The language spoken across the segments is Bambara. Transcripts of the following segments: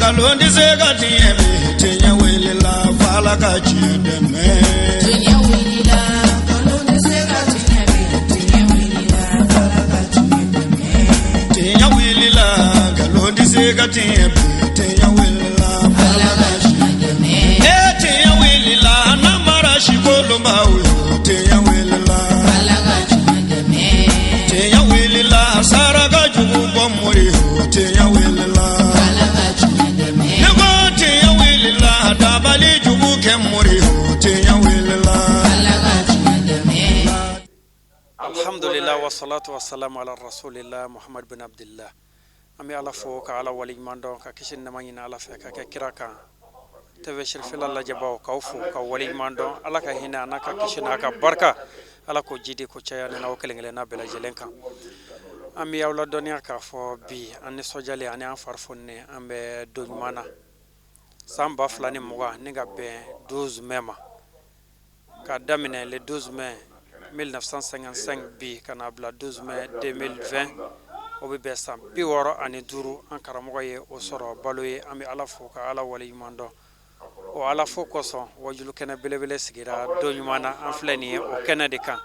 Nkalon tɛ se ka tiɲɛ bi, tiɲɛ wulila f'Ala ka tiɲɛ dɛmɛ. Tiɲɛ wulila, nkalon tɛ se ka tiɲɛ bi, tiɲɛ wulila f'Ala ka tiɲɛ dɛmɛ. Tiɲɛ wulila, nkalon tɛ se ka tiɲɛ bi, tiɲɛ wulila Ala ka tiɲɛ dɛmɛ. E tiɲɛ wulila, namara si kolonbaw yo, tiɲɛ wulila. Ala ka tiɲɛ dɛmɛ. Tiɲɛ wulila, saraka jugu bɔ mori yo, tiɲɛ wulila. Ala ka tiɲɛ dɛmɛ. Ne ko tiɲɛ wulila, dabali jugu kɛ mori yo, tiɲɛ wulila. Ala ka tiɲɛ dɛmɛ. Alhamdulillah, wasalatu wasalamu ala rasulillah Muhammad bin Abdullah. An bɛ Ala fo ka Ala waleɲuman dɔn, ka kisi ni nɛɛma ɲini Ala fɛ ka kɛ kira kan. TV Sirifila lajɛbaw, k'aw fo ka waleɲuman dɔn. Ala ka hinɛ a n'a ka kisi n'a ka barika, Ala k'o jidi ko caya ni n'aw kelen kelenna bɛɛ lajɛlen kan. An bɛ aw ladɔnniya k'a fɔ bi an nisɔndiyalen ani an fari foninen, an bɛ don ɲuman na, san 2020 ni ka bɛn 12 mai ma, k'a daminɛ le 12 mai 1955 bi ka n'a bila 12 mai 2020, o bɛ bɛn san 65, an karamɔgɔ ye o sɔrɔ balo ye. An bɛ Ala fo ka Ala waleɲuman dɔn. O Ala fo kosɔn, wajulu kɛnɛ belebele sigira don ɲuman na. An filɛ nin ye o kɛnɛ de kan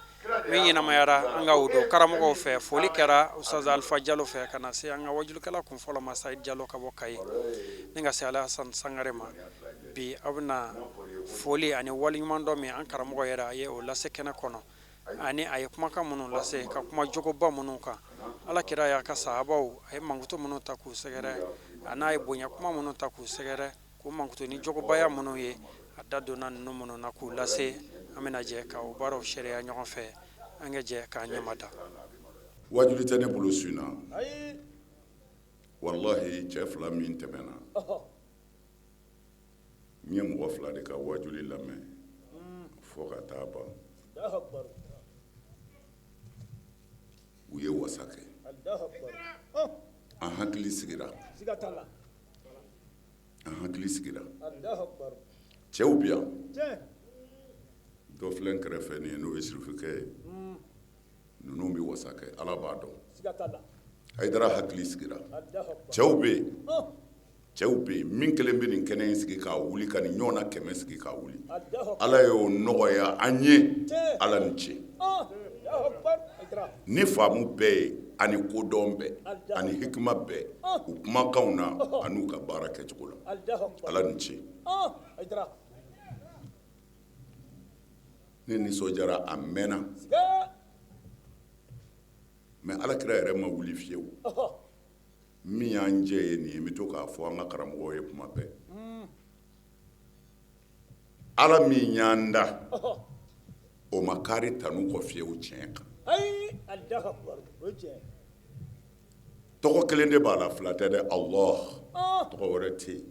min ɲɛnamayara an ka o don karamɔgɔw fɛ. Foli kɛra Ustaz Alpha Jalo fɛ ka na se an ka wajulukɛla kun fɔlɔ ma, Sayid Jalo ka bɔ Kayi, ni ka se Alhasan Sangare ma. Bi aw bɛna foli ani waleɲumandɔn min an karamɔgɔ yɛrɛ a ye o lase kɛnɛ kɔnɔ, ani a ye kumakan minnu lase ka kuma jogoba minnu kan, Ala kira y'a ka sahabaw a ye mankutu minnu ta k'u sɛgɛrɛ, a n'a ye bonya kuma minnu ta k'u sɛgɛrɛ, k'u mankutu ni jogobaya minnu ye, a da donna ninnu minnu na k'u lase. An bɛna jɛ ka o baaraw seereya ɲɔgɔn fɛ. An ka jɛ k'an ɲɛmada. Wajuli tɛ ne bolo su in na. Walahi, cɛ fila min tɛmɛna, n ye mɔgɔ fila de ka wajuli lamɛn fo ka taa ban. U ye wasa kɛ, an hakili sigira, an hakili sigira. Cɛw bi yan, dɔ filɛ n kɛrɛfɛ nin ye, n'o ye sirifukɛ ye. Ninnu bɛ wasa kɛ, Ala b'a dɔn. Hayidara hakili sigira. Cɛw bɛ yen, cɛw bɛ yen min kelen bɛ nin kɛnɛ in sigi k'a wuli, ka nin ɲɔgɔnna 100 sigi k'a wuli, Ala y'o nɔgɔya an ye. Ala ni ce. Ni faamu bɛɛ ye, ani kodɔn bɛɛ, ani hikima bɛɛ, u kumakanw na an'u ka baara kɛcogo la, Ala ni ce. Ne nisɔndiyara a mɛnna, mais Ala kira yɛrɛ ma wuli fiyewu. Min y'an jɛ ye nin ye, n bɛ to k'a fɔ an ka karamɔgɔw ye kuma bɛɛ, Ala min y'an da, o ma kaari tanu kɔ fiyewu tiɲɛ kan. Tɔgɔ kelen de b'a la, fila tɛ dɛ, Allah, tɔgɔ wɛrɛ tɛ yen.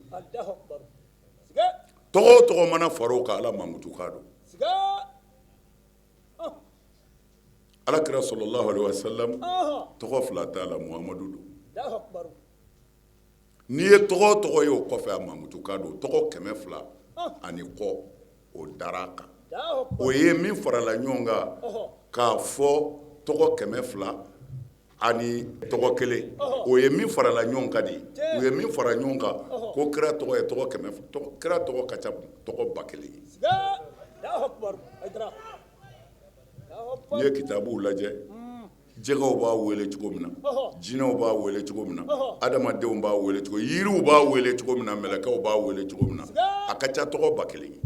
Tɔgɔ o tɔgɔ mana fara o kan, Ala mankutukan don. Ala kira sallallahu alaihi wasallam, tɔgɔ fila t'a la, Muhamadu don. N'i ye tɔgɔ o tɔgɔ ye o kɔfɛ, a mankutukan don. Tɔgɔ 200 ani kɔ o dara a kan. O ye min farala ɲɔgɔn kan k'a fɔ tɔgɔ 200 ani tɔgɔ kelen, o ye min farala ɲɔgɔn kan de ye. U ye min fara ɲɔgɔn kan ko kira tɔgɔ ye tɔgɔ kɛmɛ, kira tɔgɔ ka ca tɔgɔ 1000 ye. N'i ye kitabuw lajɛ, jɛgɛw b'a wele cogo min na, jinɛw b'a wele cogo min na, adamadenw b'a wele cogo, yiriw b'a wele cogo min na, mɛlɛkɛw b'a wele cogo min na, a ka ca tɔgɔ 1000 ye.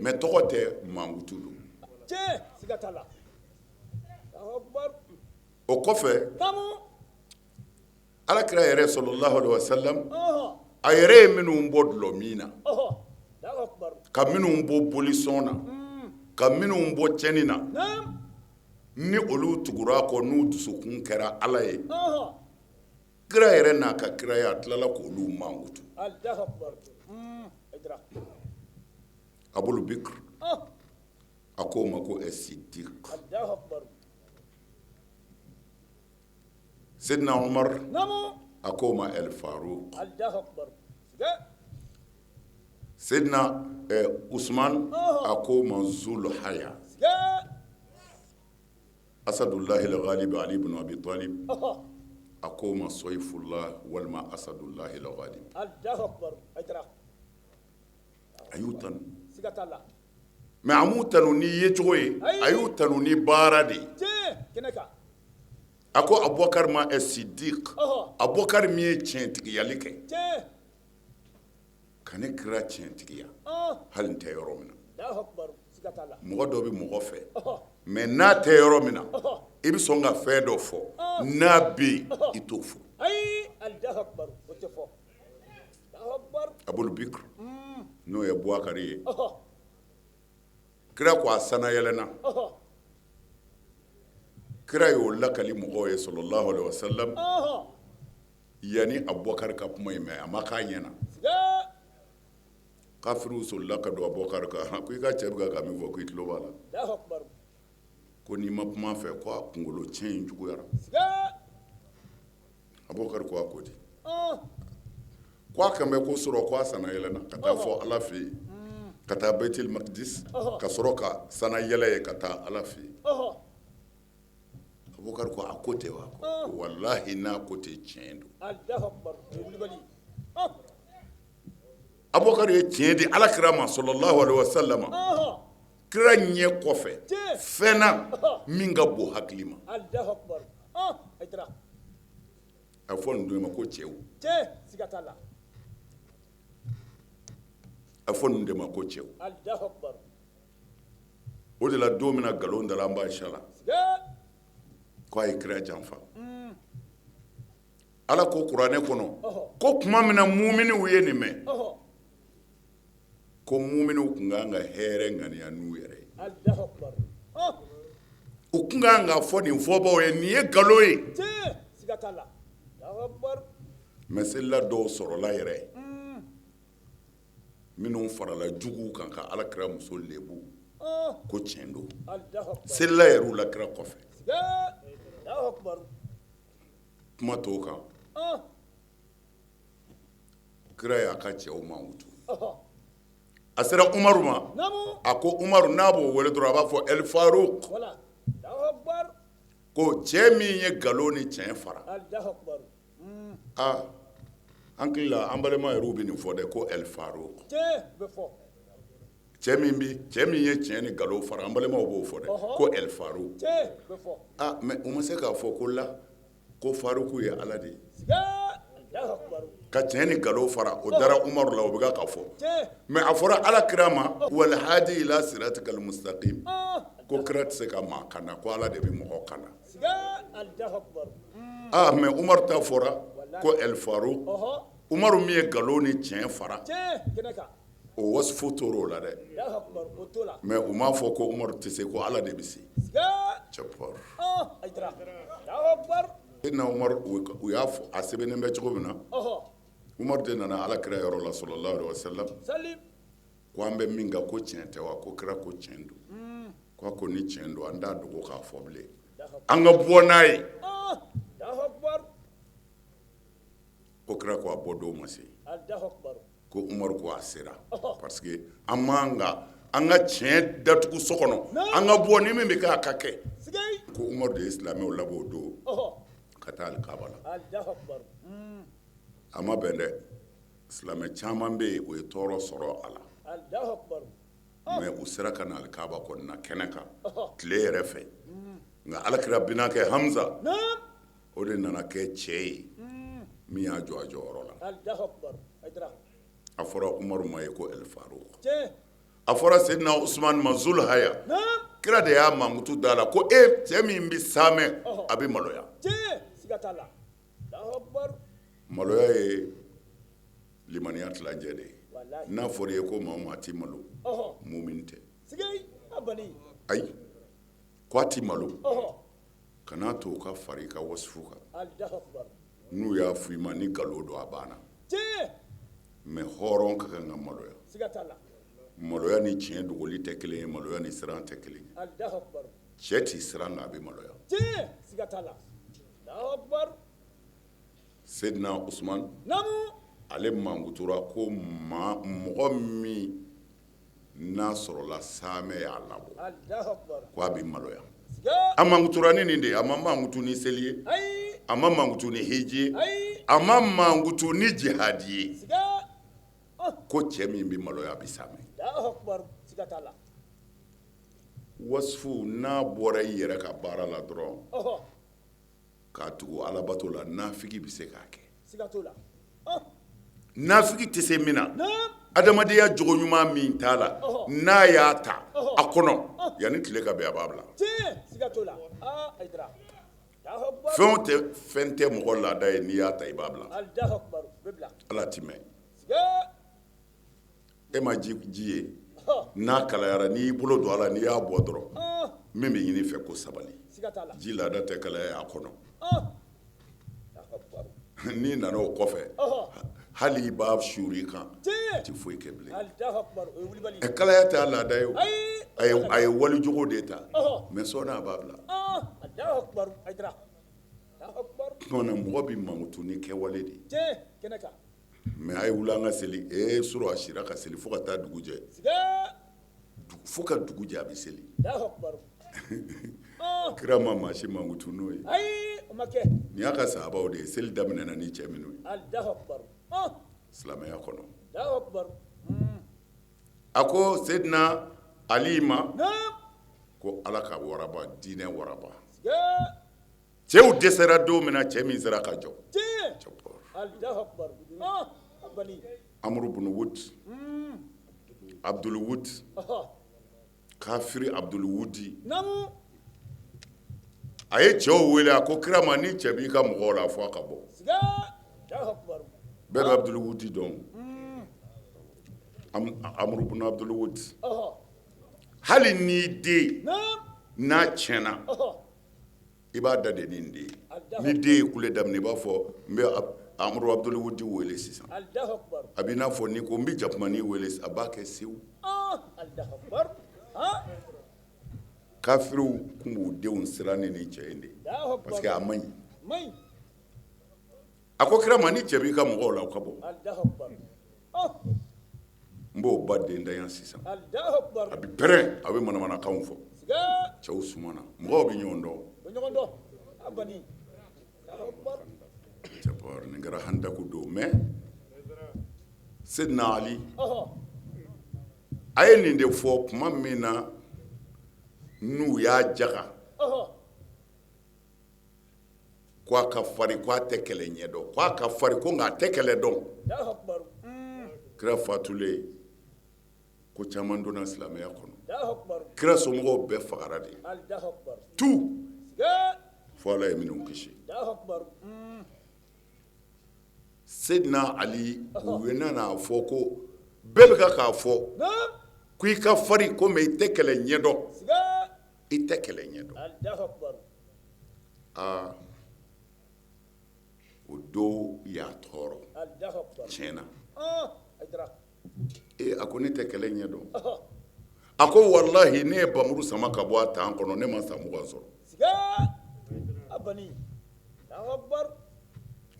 Mais tɔgɔ tɛ, mankutu don. O kɔfɛ, Ala kira yɛrɛ sallallahu alaihi wasallam, a yɛrɛ ye minnu bɔ dɔlɔ min na, ka minnu bɔ bolisɔn na, ka minnu bɔ tiɲɛni na, ni olu tugura a kɔ, n'u dusukun kɛra Ala ye, kira yɛrɛ n'a ka kiraya, a tilala k'olu mankutu. Abul Bikr, a k'o ma ko Sidik. Sidina Umar, a k'o ma El Faruk. Sidina Usman, a k'o ma Zul Haya. Asadulahi al-Ghalib Ali ibn Abi Talib, A ko ma sɔyifula walima asadulahi laghalib. A y'u tanu, mais a m'u tanu ni yecogo ye, a y'u tanu ni baara de ye. A ko Abubakari ma ɛ sidik, Abubakari min ye tiɲɛtigiyali kɛ, ka ne kira tiɲɛtigiya hali n tɛ yɔrɔ min na. Mɔgɔ dɔ bɛ mɔgɔ fɛ, mais n'a tɛ yɔrɔ min na, i bɛ sɔn ka fɛn dɔ fɔ, n'a bɛ yen i t'o fɔ. Abul Bikr n'o ye Bubakari ye, kira ko a sanayɛlɛnna, kira y'o lakali mɔgɔw ye sɔlɔlahu alehi wasalam. Yanni Abubakari ka kuma in mɛn, a ma k'a ɲɛna. Kafiriw solila ka don Abubakari kan ko i ka cɛ bɛ ka min fɔ ko i tulo b'a la, ko n'i ma kuma a fɛ ko a kunkolo tiɲɛ in juguyara. Abubakari ko a ko di? Ko a kan bɛ ko sɔrɔ ko a sanayɛlɛnna ka taa fɔ Ala fɛ yen, ka taa Baitil Makdis, ka sɔrɔ ka sanayɛlɛ yen ka taa Ala fɛ yen. Abubakari ko a ko tɛ wa? Ko walahi n'a ko tɛ, tiɲɛ don. Abubakari ye tiɲɛ di Ala kira ma sɔlɔlahu alehi wasalama. Kira ɲɛ kɔfɛ fɛn na min ka bon hakili ma. A fɔ nin de ma ko cɛw. A fɔ nin de ma ko cɛw. O de la don min na nkalon dara an ba Ayisa la ko a ye kira janfa, Ala ko kuranɛ kɔnɔ ko tuma min na muminiw ye nin mɛn, ko muminiw tun kan ka hɛrɛ ŋaniya n'u yɛrɛ ye, u tun kan k'a fɔ nin fɔbaw ye nin ye nkalon ye. Mais selila dɔw sɔrɔla yɛrɛ minnu farala juguw kan ka Ala kira muso lebu ko tiɲɛ don, selila yɛrɛ la kira kɔfɛ. Kuma t'o kan, kira y'a ka cɛw mankutu. A sera Umaru ma, a ko Umaru, n'a b'o wele dɔrɔn a b'a fɔ El Faruk, ko cɛ min ye nkalon ni tiɲɛ fara. Aa, an hakili la an balima yɛrɛw bɛ nin fɔ dɛ, ko El Faruk, cɛ min bi cɛ min ye tiɲɛ ni nkalon fara, an balimaw b'o fɔ dɛ, ko El Faruk. Aa, mais u ma se k'a fɔ ko la ko Faruku ye Ala de ye ka tiɲɛ ni nkalon fara. O dara Umaru la, o bɛ ka fɔ, mais a fɔra Ala kira ma wal hadi ila siratikal mustaqim, ko kira tɛ se ka maa kanda, ko Ala de bɛ mɔgɔ kanda. Aa, mais Umaru ta fɔra ko El Faruk, Umaru min ye nkalon ni tiɲɛ fara, o wasifu tora o la dɛ, mais u m'a fɔ ko Umaru tɛ se, ko Ala de bɛ se. Cɛpɔr na Umaru, u y'a fɔ a sɛbɛnnen bɛ cogo min na, Umaru de nana Ala kira yɔrɔ la sɔlɔlahu alehi wasalam, ko an bɛ min kan ko tiɲɛ tɛ wa? Ko kira ko tiɲɛ don. Ko a ko ni tiɲɛ don, an t'a dogo k'a fɔ bilen, an ka bɔ n'a ye. Ko kira ko a bɔ don ma se. Ko Umaru ko a sera, parce que an man ka an ka tiɲɛ datugu so kɔnɔ, an ka bɔ ni min bɛ kɛ a ka kɛ. Ko Umaru de ye silamɛw labɔ o don ka taa alikaba la. A ma bɛn dɛ, silamɛ caman bɛ yen o ye tɔɔrɔ sɔrɔ a la, mais u sera ka na alikaba kɔnɔna kɛnɛ kan tile yɛrɛ fɛ. Nka Alakira binaakɛ Hamza, o de nana kɛ cɛ ye min y'a jɔ a jɔyɔrɔ la. A fɔra Umaru ma ye ko El Faruk, a fɔra Seydina Usman ma Zul Haya. Kira de y'a mankutu da la ko e cɛ min bɛ saamɛ, a bɛ maloya. Maloya ye limaniya tilancɛ de ye. N'a fɔra i ye ko maa o maa tɛ malo, mumini tɛ. Ayi, ko a tɛ malo, kan'a to u ka fara i ka wasifu kan. N'u y'a fɔ i ma ni nkalon don, a banna. Mais hɔrɔn ka kan ka maloya. Maloya ni tiɲɛ dogoli tɛ kelen ye, maloya ni siran tɛ kelen ye. Cɛ t'i siran nka a bɛ maloya. Seydina Usman, ale mankutura ko maa mɔgɔ min n'a sɔrɔla saamɛ y'a labɔ, ko a bɛ maloya. A mankutura ni nin de ye, a ma mankutu ni seli ye. A ma mankutu ni hiji ye, a ma mankutu ni jihadi ye. Ko cɛ min bɛ maloya a bɛ saamɛ. Wasufu n'a bɔra i yɛrɛ ka baara la dɔrɔn k'a tugu alabato la, nafigi bɛ se k'a kɛ. Nafigi tɛ se min na, adamadenya jogo ɲuman min t'a la, n'a y'a ta a kɔnɔ yanni tile ka bin a b'a bila. Fɛn o tɛ fɛn tɛ mɔgɔ laada ye, n'i y'a ta i b'a bila, ala ti mɛn. E ma ji ye n'a kalayara, n'i y'i bolo don a la, n'i y'a bɔ dɔrɔn, min bɛ ɲini fɛ ko sabali. Ji laada tɛ kalaya a kɔnɔ. N'i nana o kɔfɛ, hali i b'a suuri kan, i tɛ foyi kɛ bilen. Ɛ, kalaya tɛ a laada ye o, a ye walijogo de ta, mais sɔɔni a b'a bila. Tuma na mɔgɔ bɛ mankutu ni kɛwale de ye. Mais a ye wuli an ka seli. Ee, surɔ a sira ka seli fo ka taa dugu jɛ, fo ka dugu jɛ a bɛ seli. Kira ma maa si mankutu n'o ye. Nin y'a ka sahabaw de ye. Seli daminɛna ni cɛ minnu ye silamɛya kɔnɔ. A ko Seydina Ali ma ko Ala ka waraba, diinɛ waraba. Cɛw dɛsɛra don min na, cɛ min sera ka jɔ, Amuru bunu Wud, Abdul Wud, kafiri Abdul Wudi, a ye cɛw wele. A ko kira ma, ni cɛ b'i ka mɔgɔw la, fɔ a ka bɔ. Bɛɛ bɛ Abdul Wudi dɔn, Amuru bunu Abdul Wud. Hali n'i den n'a tiɲɛna, i b'a da de ni nin den ye. Ni den ye kule daminɛ, i b'a fɔ n bɛ Amuru Abdul Wudi wele sisan. A b'i n'a fɔ n'i ko n bɛ jakumani wele, a b'a kɛ sewu. Kafiriw tun b'u denw siran ni nin cɛ in de ye, parce que a man ɲi. A ko kira ma, ni cɛ b'i ka mɔgɔw la, o ka bɔ, n b'o ba den da yan sisan. A bɛ pɛrɛn, a bɛ manamanakanw fɔ. Cɛw sumana, mɔgɔw bɛ ɲɔgɔn dɔn. Nin kɛra handaku don. Mais Seydina Ali a ye nin de fɔ tuma min na n'u y'a jaga ko a ka fari, ko a tɛ kɛlɛ ɲɛdɔn, ko a ka fari, ko nka a tɛ kɛlɛ dɔn. Kira fatulen, ko caman donna silamɛya kɔnɔ. Kira somɔgɔw bɛɛ fagara de tu, fo Ala ye minnu kisi. Seydina Ali, u nana fɔ ko bɛɛ bɛ ka k'a fɔ ko i ka fari, ko mais i tɛ kɛlɛ ɲɛdɔn, i tɛ kɛlɛ ɲɛdɔn. Aa, o don y'a tɔɔrɔ tiɲɛ na. Ee, a ko ne tɛ kɛlɛ ɲɛdɔn. A ko walahi, ne ye bamuru sama ka bɔ a tan kɔnɔ, ne ma san 20 sɔrɔ.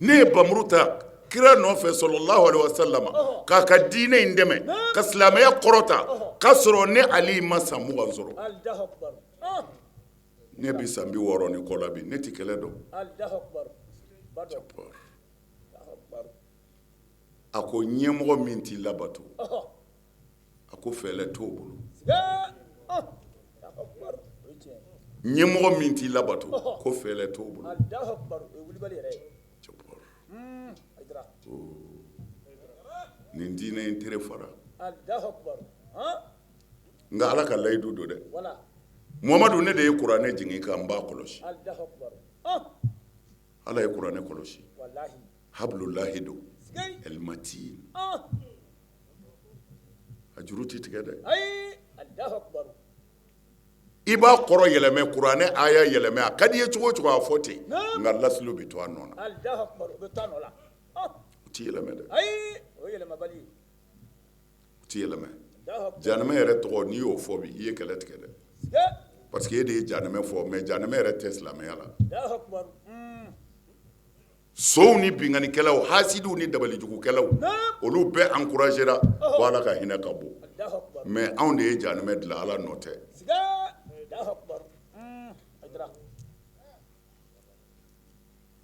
Ne ye bamuru ta kira nɔfɛ sallallahu alaihi wasallam k'a ka diinɛ in dɛmɛ ka silamɛya kɔrɔta, k'a sɔrɔ ne Ali ma san 20 sɔrɔ. Ne bɛ san 60 ni kɔ la bi, ne tɛ kɛlɛ dɔn. A ko ɲɛmɔgɔ min t'i labato, a ko fɛlɛ t'o bolo. Ɲɛmɔgɔ min t'i labato, ko fɛlɛ t'o bolo. Nin diinɛ in tere fara. Nka Ala ka layidu don dɛ. Muhamadu, ne de ye kuranɛ jigin kan, n b'a kɔlɔsi. Ala ye kuranɛ kɔlɔsi. Habululahi don elmati, a juru tɛ tigɛ dɛ. I b'a kɔrɔ yɛlɛmɛ, kuranɛ aya yɛlɛmɛ, a ka di ye cogo o cogo, a fɔ ten, nka lasilo bɛ to a nɔ na, o tɛ yɛlɛmɛ dɛ, o tɛ yɛlɛmɛ. Janɛmɛ yɛrɛ tɔgɔ, n'i y'o fɔ bi, i ye kɛlɛ tigɛ dɛ, parce que e de ye janɛmɛ fɔ, mais janɛmɛ yɛrɛ tɛ silamɛya la. Sow ni binkannikɛlaw, hasidiw ni dabalijugukɛlaw, olu bɛɛ encouragera ko Ala ka hinɛ ka bon, mais anw de ye janɛmɛ dilan, Ala nɔ tɛ.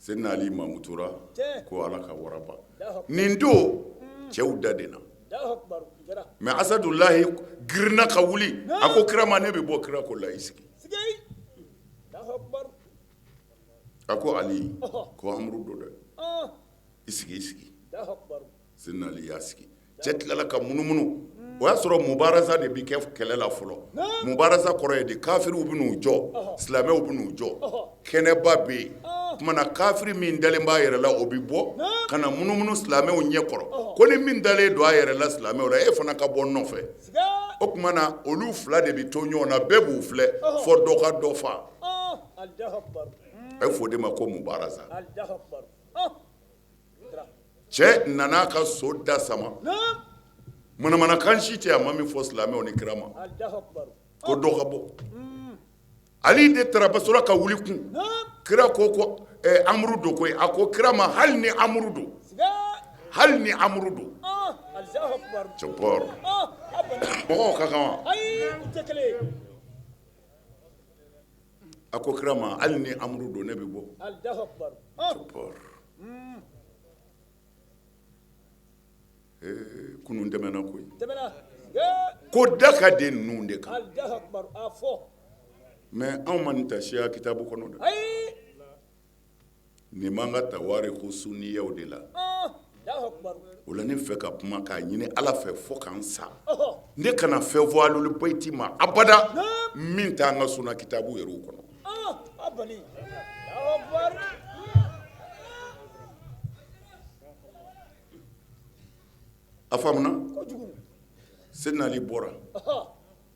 Seydina Ali mamutura ko Ala ka waraba nin don cɛw da de na mais Asadulahi girinna ka wuli a ko kira ma ne bɛ bɔ kira ko la i sigi a ko Ali ko amuru don dɛ i sigi i sigi Seydina Ali y'a sigi cɛ tilala ka munumunu o y'a sɔrɔ mubaraza de bɛ kɛ kɛlɛ la fɔlɔ mubaraza kɔrɔ ye di kafiriw bɛ n'u jɔ silamɛw bɛ n'u jɔ kɛnɛba bɛ yen tuma na kafiri min dalen b'a yɛrɛ la o bɛ bɔ ka na munumunu silamɛw ɲɛ kɔrɔ ko ni min dalen don a yɛrɛ la silamɛw la e fana ka bɔ nɔfɛ o tuma na olu fila de bɛ to ɲɔgɔn na bɛɛ b'u filɛ fo dɔ ka dɔ faa a ye fɔ o de ma ko mubaraza cɛ nana ka so da sama manamanakan si tɛ a ma min fɔ silamɛw ni kira ma ko dɔ ka bɔ Ali de taara basɔrɔ ka wuli kun kira ko ko amuru don koyi a ko kira ma hali ni amuru don hali ni amuru don cɛbɔ mɔgɔw ka kan wa a ko kira ma hali ni amuru don ne bɛ bɔ kunun tɛmɛna koyi ko da ka den ninnu de kan mais anw ma nin ta siya kitabu kɔnɔ dɛ nin b'an ka tawariku suniyaw de la o la ne fɛ ka kuma k'a ɲini ala fɛ fo ka n sa ne kana fɛn fɔ alul bayti ma abada min t'an ka suna kitabu yɛrɛw kɔnɔ a faamuna Seydina Ali bɔra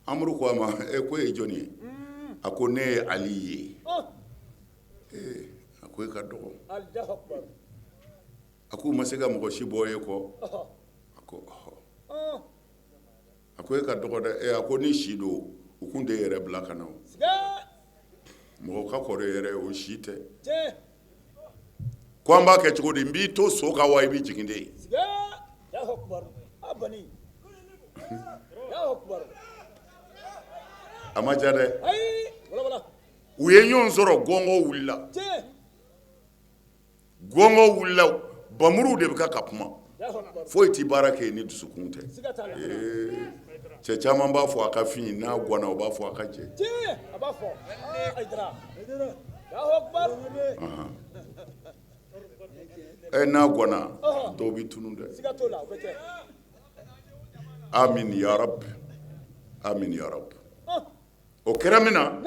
amuru ko a ma e ko e ye jɔn ye a ko ne ye Ali ye ee a ko e ka dɔgɔ a ko u ma se ka mɔgɔ si bɔ e kɔ a ko ɔhɔ a ko e ka dɔgɔ dɛ a ko ni si don u kun tɛ yɛrɛ bila ka na o mɔgɔ ka kɔrɔ yɛrɛ o si tɛ ko an b'a kɛ cogo di n b'i to so kan wa i bɛ jigin de ye a ma diya dɛ u ye ɲɔgɔn sɔrɔ gɔngɔn wulila gɔngɔn wulila bamuruw de bɛ ka kuma foyi tɛ baara kɛ ni dusukun tɛ cɛ caman b'a fɔ a ka fin n'a ganna o b'a fɔ a ka jɛ n'a ganna dɔw bɛ tunun dɛ amin ya rabi amin ya rabi o kɛra min na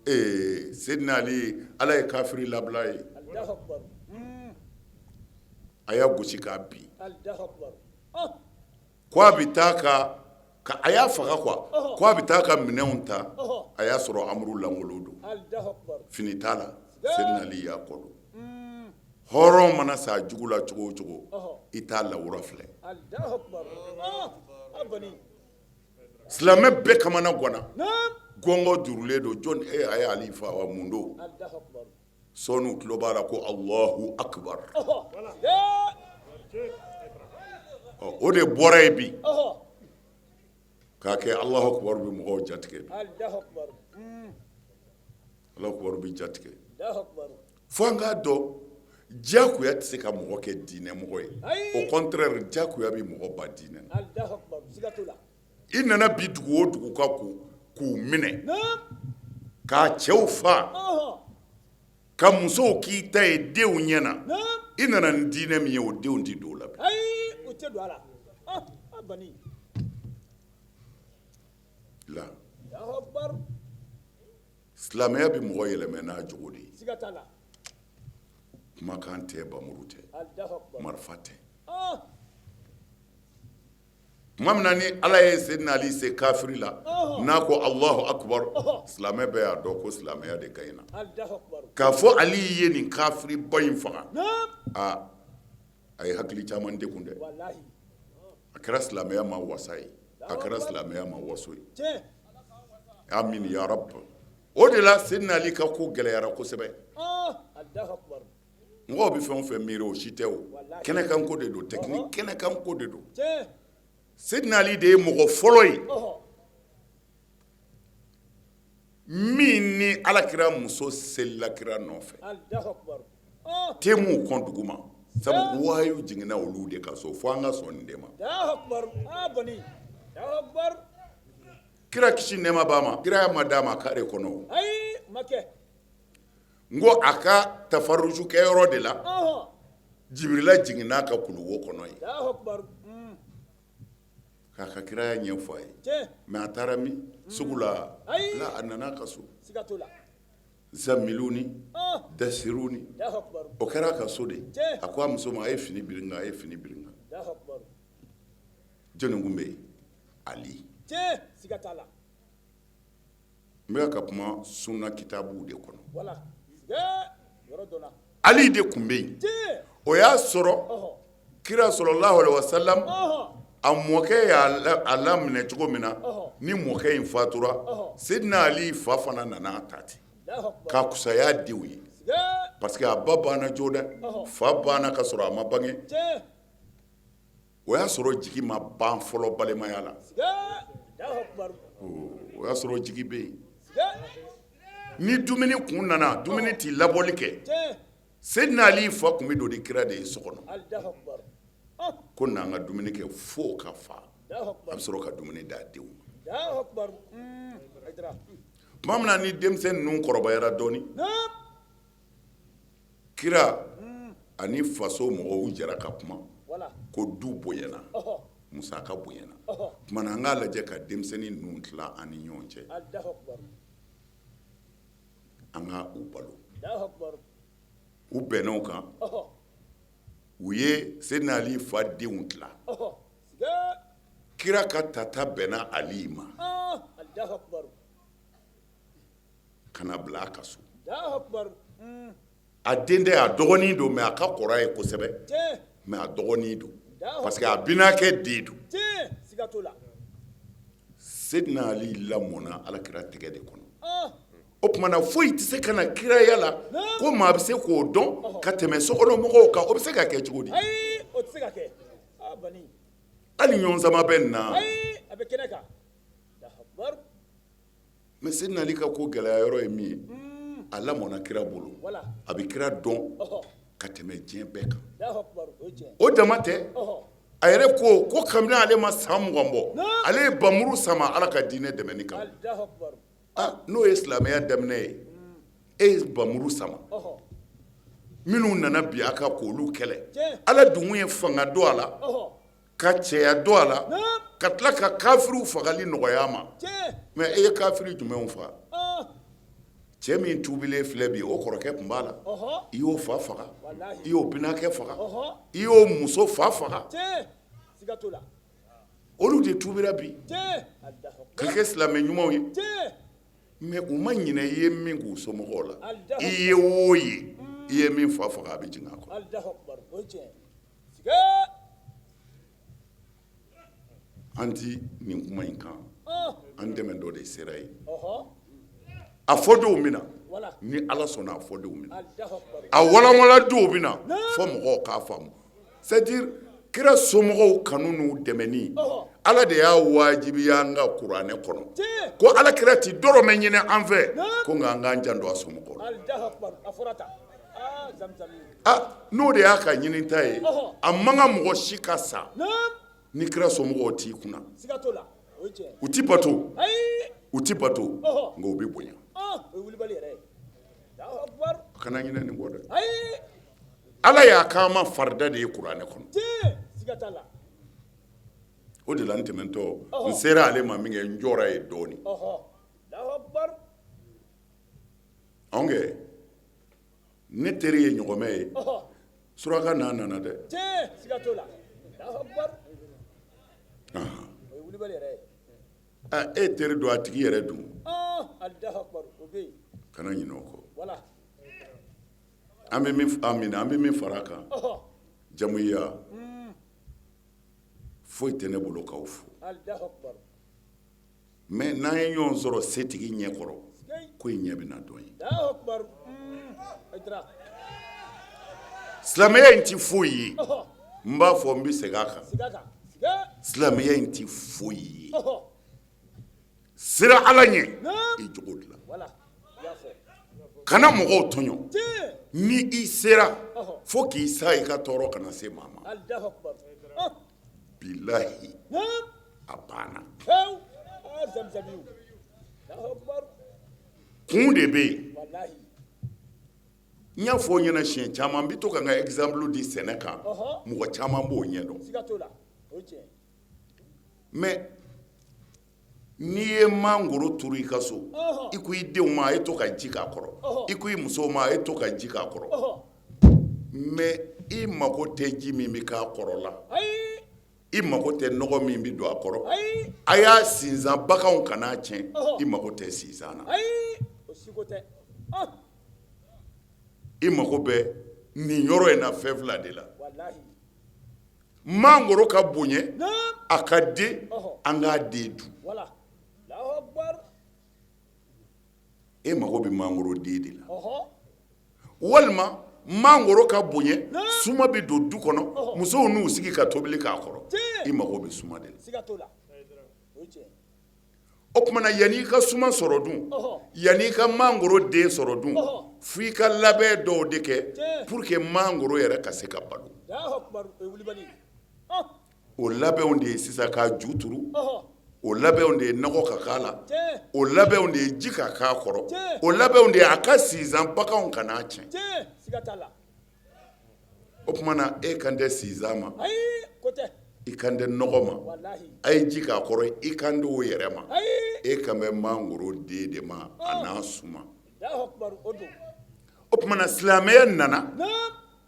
ee Seydina Ali ala ye kafiri labila ye a y'a gosi k'a bin ko a bɛ taa ka a y'a faga quoi ko a bɛ taa ka minɛnw ta a y'a sɔrɔ amuru lankolon don fini t'a la Seydina Ali y'a kɔ don hɔrɔn mana sa jugu la cogo o cogo i t'a lawura filɛ Silamɛ bɛɛ kamana ganna gɔngɔn durulen don jɔn e a ye Ali fa wa mun don sɔɔni u tulo b'a la ko Alahu akibaru o de bɔra yen bi k'a kɛ Alahu akibaru bɛ mɔgɔw jatigɛ bi Alahu akibaru bɛ jatigɛ fo an k'a dɔn diyagoya tɛ se ka mɔgɔ kɛ diinɛ mɔgɔ ye au contraire diyagoya bɛ mɔgɔ ban diinɛ na i nana bi dugu o dugu kan k'u minɛ k'a cɛw fa ka musow k'i ta ye denw ɲɛ na i nana ni diinɛ min ye o denw tɛ don o la bi la silamɛya bɛ mɔgɔ yɛlɛmɛ n'a jogo de ye kumakan tɛ bamuru tɛ marifa tɛ tuma min na ni ala ye Seydina Ali se kafiri la n'a ko Alahu akibaru silamɛ bɛɛ y'a dɔn ko silamɛya de gagnera k'a fɔ Ali ye nin kafiriba in faga aa a ye hakili caman degun dɛ a kɛra silamɛya ma wasa ye a kɛra silamɛya ma waso ye amin ya rabi o de la Seydina Ali ka ko gɛlɛyara kosɛbɛ mɔgɔw bɛ fɛn o fɛn miiri o si tɛ o kɛnɛkanko de don technique kɛnɛkanko de don Seydina Ali de ye mɔgɔ fɔlɔ ye min ni alakira muso selila kira nɔfɛ. Te m'u kɔn dugu ma sabu wahayu jiginna olu de ka so, fo an ka sɔn nin de ma. Kira kisi nɛɛma b'a ma, kiraya ma d'a ma kare kɔnɔ. N ko a ka tafaruju kɛyɔrɔ de la, Jibirila jiginna a ka kuluwo kɔnɔ yen k'a ka kiraya ɲɛfɔ a ye. Mais a taara min sugu la, a nana a ka so. Zamiluni dasiruni, o kɛra a ka so de. A ko a muso ma, a ye fini biri n kan, a ye fini biri n kan. Jɔnni tun bɛ yen? Ali. N bɛ ka kuma sunna kitabuw de kɔnɔ. Ali de tun bɛ yen. O y'a sɔrɔ kira sallallahu alaihi wasallam, a mɔkɛ y'a laminɛ cogo min na, ni mɔkɛ in fatura, Seydina Ali fa fana nana a ta ten k'a kusaya denw ye, parce que a ba banna joona, fa banna ka sɔrɔ a ma bange. O y'a sɔrɔ jigi ma ban fɔlɔ balimaya la, o y'a sɔrɔ jigi bɛ yen. Ni dumuni kun nana, dumuni tɛ labɔli kɛ. Seydina Ali fa tun bɛ don ni kira de ye so kɔnɔ ko n'an ka dumuni kɛ fo ka fa, a bɛ sɔrɔ ka dumuni d'a denw ma. Tuma min na ni denmisɛn ninnu kɔrɔbayara dɔɔnin, kira ani faso mɔgɔw jɛra ka kuma ko du bonyana, musaka bonyana, tuma na an k'a lajɛ ka denmisɛnnin ninnu tila an ni ɲɔgɔn cɛ, an ka u balo. U bɛnna o kan, u ye Seydina Ali fa denw tila. Kira ka tata bɛnna Ali ma ka na bila a ka so. A den tɛ, a dɔgɔnin don, mais a ka kɔrɔ a ye kosɛbɛ, mais a dɔgɔnin don parce que a binakɛ den don. Seydina Ali lamɔna alakira tɛgɛ de kɔnɔ. O tuma na foyi tɛ se ka na kiraya la ko maa bɛ se k'o dɔn ka tɛmɛ sokɔnɔmɔgɔw kan. O bɛ se ka kɛ cogo di? Hali ɲɔgɔn sama bɛ nin na. Mais Seydina Ali ka ko gɛlɛya yɔrɔ ye min ye, a lamɔna kira bolo, a bɛ kira dɔn ka tɛmɛ diɲɛ bɛɛ kan. O dama tɛ, a yɛrɛ ko ko kabini ale ma san 20 bɔ, ale ye bamuru sama Ala ka diinɛ dɛmɛni kama. N'o ye silamɛya daminɛ ye, e ye bamuru sama, minnu nana bin a kan k'olu kɛlɛ, Ala dun ye fanga don a la, ka cɛya don a la, ka tila ka kafiriw fagali nɔgɔya a ma. Mais e ye kafiri jumɛnw faga? Cɛ min tuubilen filɛ bi, o kɔrɔkɛ tun b'a la, i y'o fa faga, i y'o binakɛ faga, i y'o muso fa faga. Olu de tuubira bi ka kɛ silamɛ ɲumanw ye, mais u ma ɲinɛ i ye min k'u somɔgɔw la. I ye o ye, i ye min fa faga, a bɛ jigin a kɔnɔ. An ti nin kuma in kan, an dɛmɛ dɔ de sera yen. A fɔ don min na, ni Ala sɔnna, a fɔ don min na, a walanwalan don min na, fo mɔgɔw k'a faamu. C'est à dire kira somɔgɔw kanu n'u dɛmɛni, Ala de y'a wajibiya an ka kuranɛ kɔnɔ ko ala kira ti dɔrɔmɛ ɲini an fɛ, ko nka an k'an janto a somɔgɔw la. Ah, n'o de y'a ka ɲinita ye, a man kan mɔgɔ si ka sa ni kira somɔgɔw t'i kunna. U ti bato, u ti bato, nka u bɛ bonya. Kana ɲinɛ nin kɔ dɛ. Ala y'a k'an ma farida de ye kuranɛ kɔnɔ. O de la n tɛmɛntɔ, n sera ale ma min kɛ, n jɔra yen dɔɔnin. Anw kɛ ne teri ye ɲɔgɔmɛ ye, suraka n'a nana dɛ. E teri don, a tigi yɛrɛ dun, kana ɲinɛ o kɔ. An bɛ min an bɛ min fara a kan, jamuya foyi tɛ ne bolo k'aw fo, mais n'an ye ɲɔgɔn sɔrɔ setigi ɲɛkɔrɔ, ko in ɲɛ bɛna dɔn ye. Silamɛya in tɛ foyi ye, n b'a fɔ, n bɛ segin a kan, silamɛya in tɛ foyi ye. Siran Ala ɲɛ, i jogo dilan, kana mɔgɔw tɔɲɔ. Ni i sera fo k'i sa i ka tɔɔrɔ kana se maa ma, bilahi a banna. Kun de bɛ yen. N y'a fɔ ɲɛna siɲɛ caman, n bɛ to ka n ka exemple di sɛnɛ kan, mɔgɔ caman b'o ɲɛdɔn. Mais n'i ye mangoro turu i ka so, i ko i denw ma a ye to ka ji k'a kɔrɔ, i ko i musow ma a ye to ka ji k'a kɔrɔ, mais i mago tɛ ji min bɛ k'a kɔrɔ la, i mago tɛ nɔgɔ min bɛ don a kɔrɔ, a y'a sinsan baganw kan'a tiɲɛ, i mago tɛ sinsan na. I mago bɛ nin yɔrɔ in na fɛn fila de la: mangoro ka bonya, a ka den, an k'a den dun. E mago bɛ mangoro den de la, walima mangoro ka bonya, suma bɛ don du kɔnɔ, musow n'u sigi ka tobili k'a kɔrɔ, i mago bɛ suma de la. O tuma na, yanni i ka suma sɔrɔ dun, yanni i ka mangoro den sɔrɔ dun, fo i ka labɛn dɔw de kɛ pour que mangoro yɛrɛ ka se ka balo. O labɛnw de ye sisan k'a ju turu, o labɛnw de ye nɔgɔ ka k'a la, o labɛnw de ye ji ka k'a kɔrɔ, o labɛnw de ye a ka sinsan baganw kan'a tiɲɛ. O tuma na, e kan tɛ sinsan ma, i kan tɛ nɔgɔ ma, a ye ji k'a kɔrɔ, i kan tɛ o yɛrɛ ma, e kan bɛ mangoro den de ma, a n'a suma. O tuma na, silamɛya nana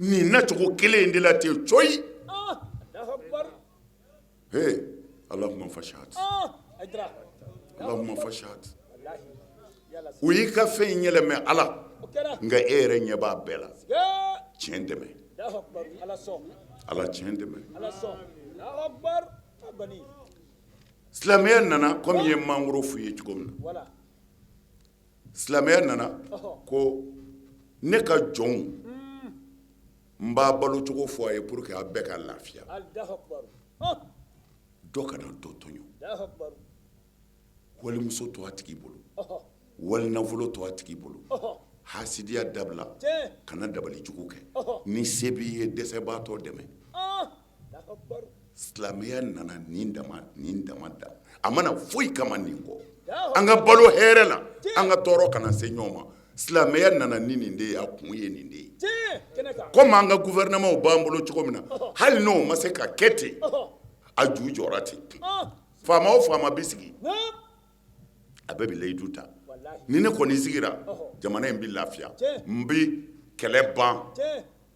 nin nacogo kelen in de la ten coyi. He, Allahumma fashhad, Allahumma fashhad. U y'i ka fɛn in yɛlɛmɛ Ala, nka e yɛrɛ ɲɛ b'a bɛɛ la. Tiɲɛ dɛmɛ, Ala, tiɲɛ dɛmɛ. Silamɛya nana komi ye mangoro f'u ye cogo min na, silamɛya nana ko ne ka jɔnw, n b'a balocogo fɔ a ye pour que a bɛɛ ka lafiya, dɔ kana dɔ tɔɲɔ, walimuso to a tigi bolo, wali nafolo to a tigi bolo, hasidiya dabila, kana dabali jugu kɛ, ni se b'i ye, dɛsɛbaatɔ dɛmɛ. Silamɛya nana nin dama, nin dama da, a ma na foyi kama nin kɔ. An ka balo hɛrɛ la, an ka tɔɔrɔ kana se ɲɔgɔn ma. Silamɛya nana ni nin de ye, a kun ye nin de ye. Komi an ka gouvernement b'an bolo cogo min na, hali n'o ma se ka kɛ ten, a ju jɔra ten. Faama o faama bɛ sigi, a bɛɛ bɛ layidu ta: ni ne kɔni sigira, jamana in bɛ lafiya, n bɛ kɛlɛ ban,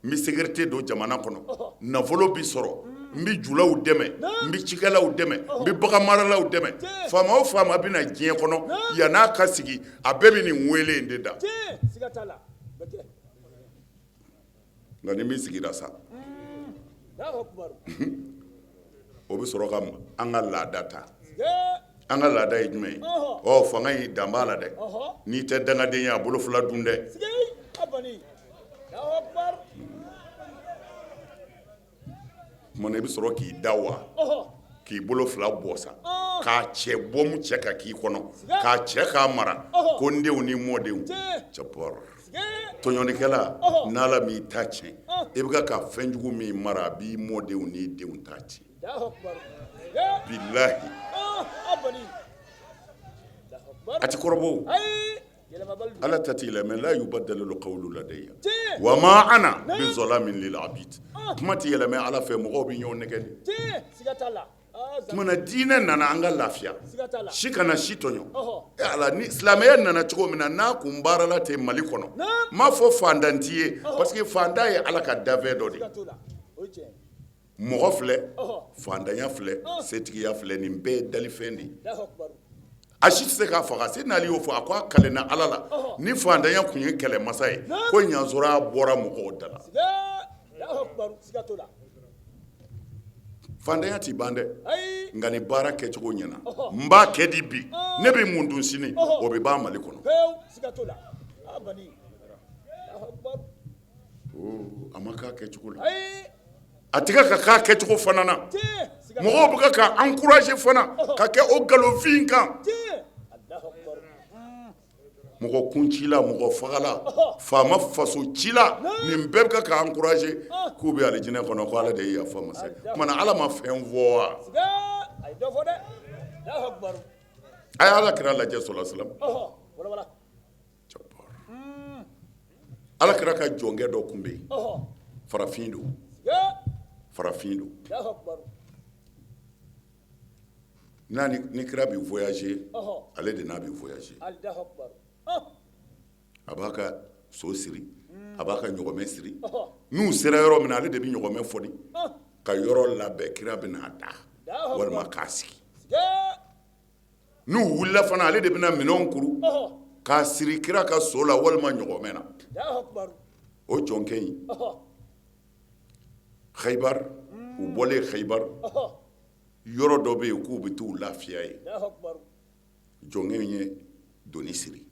n bɛ sécurité don jamana kɔnɔ, nafolo bɛ sɔrɔ, n bɛ julaw dɛmɛ, n bɛ cikɛlaw dɛmɛ, n bɛ baganmaralaw dɛmɛ. Faama o faama bɛ na diɲɛ kɔnɔ, yann'a ka sigi, a bɛɛ bɛ nin wele in de da. Nka ni min sigira sa, o bɛ sɔrɔ ka an ka laada ta. An ka laada ye jumɛn ye? Ɔ, fanga in dan b'a la dɛ, n'i tɛ dangaden ye, a bolo fila dun dɛ. Tuma i bɛ sɔrɔ k'i da wa k'i bolo fila bɔ sa, k'a cɛ bɔmu cɛ ka k'i kɔnɔ, k'a cɛ k'a mara ko n denw ni mɔdenw cɛpɔr. Tɔɲɔnikɛla, n'Ala m'i ta tiɲɛ, i bɛ ka fɛnjugu min mara, a b'i mɔdenw n'i denw ta tiɲɛ, bilahi. A ti kɔrɔbɔ. Ala ta t'i la, mais la yubaddalu qawlu ladayya wa ma ana bi zalamin lil abid. Kuma ti yɛlɛmɛ Ala fɛ, mɔgɔw bɛ ɲɔgɔn nɛgɛ de. Tuma na, diinɛ nana an ka lafiya, si kana si tɔɲɔ. E Ala, ni silamɛya nana cogo min na, n'a kun baarala ten Mali kɔnɔ, n m'a fɔ fantan t'i ye, parce que fantan ye Ala ka dafɛn dɔ de ye. Mɔgɔ filɛ, fantanya filɛ, setigiya filɛ, nin bɛɛ ye dalifɛn de ye, a si tɛ se k'a faga. Se n'ale y'o fɔ, a ko a kalenna Ala la, ni fantanya tun ye kɛlɛmasa ye, ko ɲansɔrɔ bɔra mɔgɔw da la. Fantanya t'i ban dɛ, nka ni baara kɛcogo ɲɛna, n b'a kɛ di bi, ne bɛ mun dun sini, o bɛ ban Mali kɔnɔ. A ma k'a kɛcogo la, a tɛ ka k'a kɛcogo fana na. Mɔgɔw bɛ ka encourager fana ka kɛ o nkalonfin kan. Mɔgɔ kuncila, mɔgɔ fagala, faama faso cila, nin bɛɛ bɛ ka encourager k'u bɛ alijinɛ kɔnɔ ko Ala de ye yafa masa ye. O tuma na Ala ma fɛn fɔ wa? A ye Ala kira lajɛ sɔla salam. Ala kira ka jɔnkɛ dɔ tun bɛ yen, farafin don, farafin don. N'a ni kira bɛ voyager, ale de n'a bɛ voyager. A b'a ka so siri, a b'a ka ɲɔgɔmɛ siri. N'u sera yɔrɔ min na, ale de bɛ ɲɔgɔmɛ foni ka yɔrɔ labɛn, kira bɛ n'a da walima k'a sigi. N'u wulila fana, ale de bɛna minɛnw kuru k'a siri kira ka so la walima ɲɔgɔmɛ na. O jɔnkɛ in, Hayibar, u bɔlen Hayibar, yɔrɔ dɔ bɛ yen k'u bɛ t'u lafiya yen. Jɔnkɛ in ye doni siri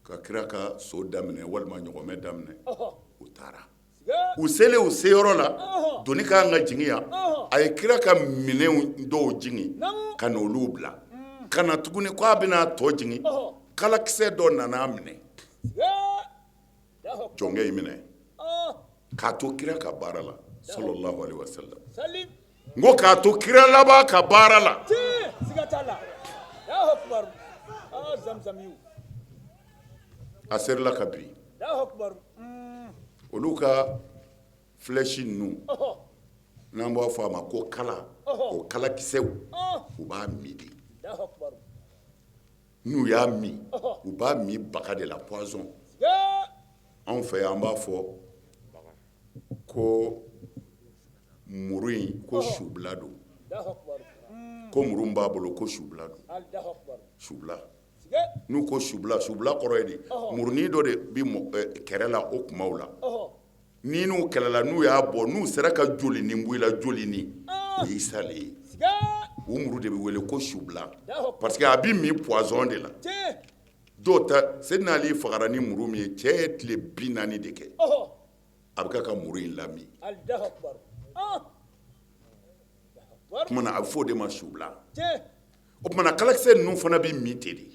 ka kira ka so daminɛ walima ɲɔgɔmɛ daminɛ, u taara. U selen u seyɔrɔ la, doni ka kan ka jigin yan, a ye kira ka minɛnw dɔw jigin ka na olu bila ka na tuguni k'a bɛna a tɔ jigin, kalakisɛ dɔ nana a minɛ, jɔnkɛ in minɛ k'a to kira ka baara la, sallallahu alaihi wasallam. N ko k'a to kira laban ka baara la. A serila ka bin. Olu ka flèche ninnu, n'an b'a fɔ a ma ko kala, o kalakisɛw, u b'a min de. N'u y'a min, u b'a min baga de la, poison. Anw fɛ yan, an b'a fɔ ko muru in ko subila don, ko muru b'a bolo ko subila don, subila. N'u ko subila, subila kɔrɔ ye di? Murunin dɔ de bɛ kɛrɛ la o kumaw la, n'i n'u kɛlɛla, n'u y'a bɔ, n'u sera ka jolinin bɔ i la, jolinin, o y'i salen ye. O muru de bɛ wele ko subila parce que a bɛ min poison de la. Dɔw ta, Seydina Ali fagara ni muru min ye, cɛ ye tile 40 de kɛ a bɛ ka muru in lamin. O tuma na a bɛ fɔ o de ma subila. O tuma na kalakisɛ ninnu fana bɛ min ten de.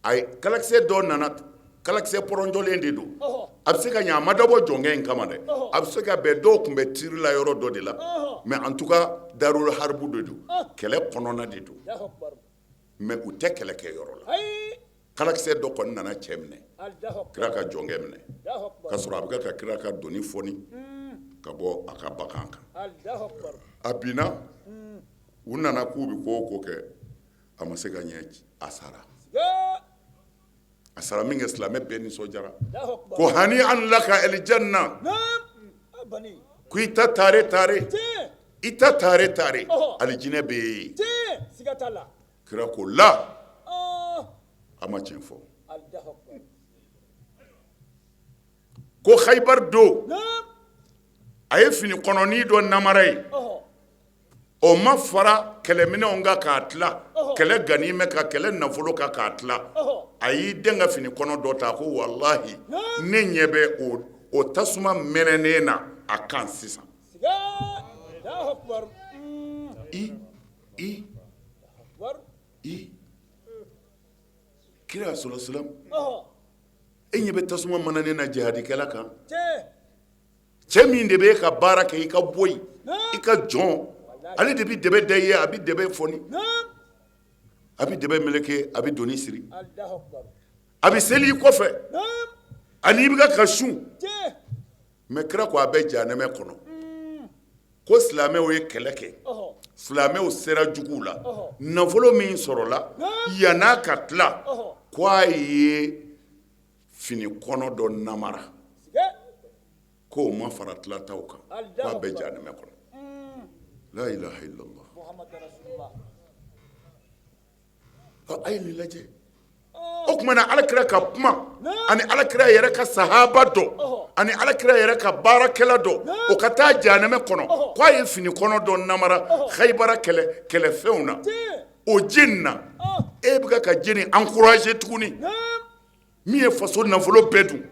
Ayi, kalakisɛ dɔ nana, kalakisɛ pɔrɔntɔlen de don. A bɛ se ka ɲɛ, a ma dabɔ jɔnkɛ in kama dɛ. A bɛ se ka bɛn dɔw tun bɛ tir la yɔrɔ dɔ de la, mais en tout cas darul haribu de don, kɛlɛ kɔnɔna de don, mais u tɛ kɛlɛ kɛ yɔrɔ la. Kalakisɛ dɔ kɔni nana cɛ minɛ, kira ka jɔnkɛ minɛ, ka sɔrɔ a bɛ ka kira ka doni foni ka bɔ a ka bagan kan. A binna, u nana k'u bɛ ko o ko kɛ, a ma se ka ɲɛ, a sara. A sara min kɛ, silamɛ bɛɛ nisɔndiyara ko hani an laka alijanna, ko i ta taare taare, i ta taare taare, alijinɛ bɛ yen. Kira ko la, a ma tiɲɛ fɔ. Ko Hayibar don, a ye fini kɔnɔnin dɔ namara ye, o ma fara kɛlɛminɛnw kan k'a tila, kɛlɛ ganimɛ kan, kɛlɛ nafolo kan k'a tila. A y'i den ka fini kɔnɔ dɔ ta, ko walahi ne ɲɛ bɛ o tasuma mɛnɛnen na a kan sisan. I i i kira sɔla salam, e ɲɛ bɛ tasuma mɛnɛnen na jihadikɛla kan, cɛ min de bɛ e ka baara kɛ, i ka bɔ yen, i ka jɔn, ale de bɛ dɛbɛ da i ye, a bɛ dɛbɛ fɔni, a bɛ dɛbɛ meleke, a bɛ doni siri, a bɛ seli i kɔfɛ, ani i bɛ ka sun. Mais kira ko a bɛ jahanɛmɛ kɔnɔ. Ko silamɛw ye kɛlɛ kɛ, silamɛw sera juguw la, nafolo min sɔrɔla yann'a ka tila, ko a ye fini kɔnɔ dɔ namara, k'o ma fara tilataw kan, k'a bɛ jahanɛmɛ kɔnɔ. La ilaha illallah. A ye nin lajɛ. O tuma na alakira ka kuma ani alakira yɛrɛ ka sahaba dɔ ani alakira yɛrɛ ka baarakɛla dɔ, o ka taa jahanɛmɛ kɔnɔ, ko a ye fini kɔnɔ dɔ namara Hayibara kɛlɛ kɛlɛfɛnw na, o jenina. E bɛ ka jeni encourager tuguni min ye faso nafolo bɛɛ dun?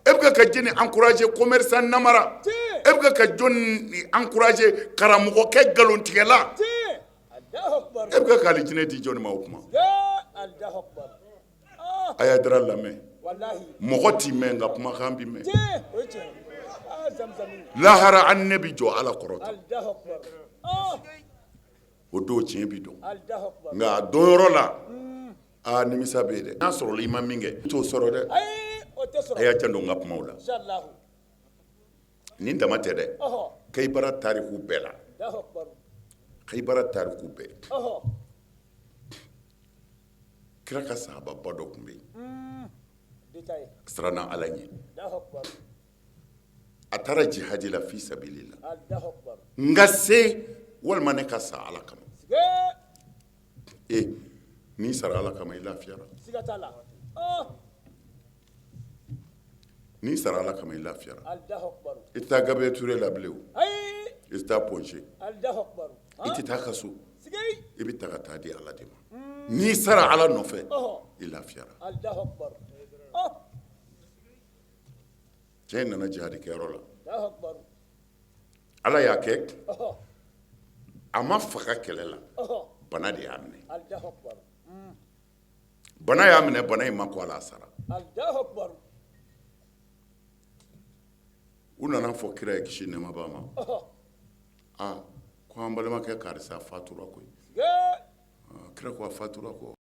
E bɛ ka jeni encourager commerçant namara? E bɛ ka jɔni encourager karamɔgɔkɛ nkalontigɛla? E bɛ ka k'alijinɛ di jɔni ma o kuma? A y'a dara lamɛn, mɔgɔ t'i mɛn, nka kumakan b'i mɛn. Lahara an ne bɛ jɔ Ala kɔrɔ, o don tiɲɛ bɛ dɔn, nka a dɔn yɔrɔ la, aa, nimisa bɛ yen dɛ. N'a sɔrɔ i ma min kɛ, i t'o sɔrɔ dɛ. A y'a janto n ka kumaw la. Nin dama tɛ dɛ. Kayibara tariku bɛɛ la, Kayibara tariku bɛɛ, kira ka sahababa dɔ tun bɛ yen, siranna Ala ɲɛ, a taara jihadi la fi sabilila, n ka se walima ne ka sa Ala kama. E n'i sara Ala kama, i lafiyara. N'i sara Ala kama, i lafiyara. I tɛ taa Gabriel Touré la bilen, o i tɛ taa Point G, i tɛ taa kaso, i bɛ ta ka taa di Ala de ma. N'i sara Ala nɔfɛ, i lafiyara. Cɛ in nana jihadi kɛyɔrɔ la, Ala y'a kɛ a ma faga kɛlɛ la, bana de y'a minɛ. Bana y'a minɛ, bana in ma ko a la, a sara. U nana fɔ kira ye, kisi nɛɛma b'a ma, aa, ko an balimakɛ karisa fatura koyi. Kira ko a fatura ko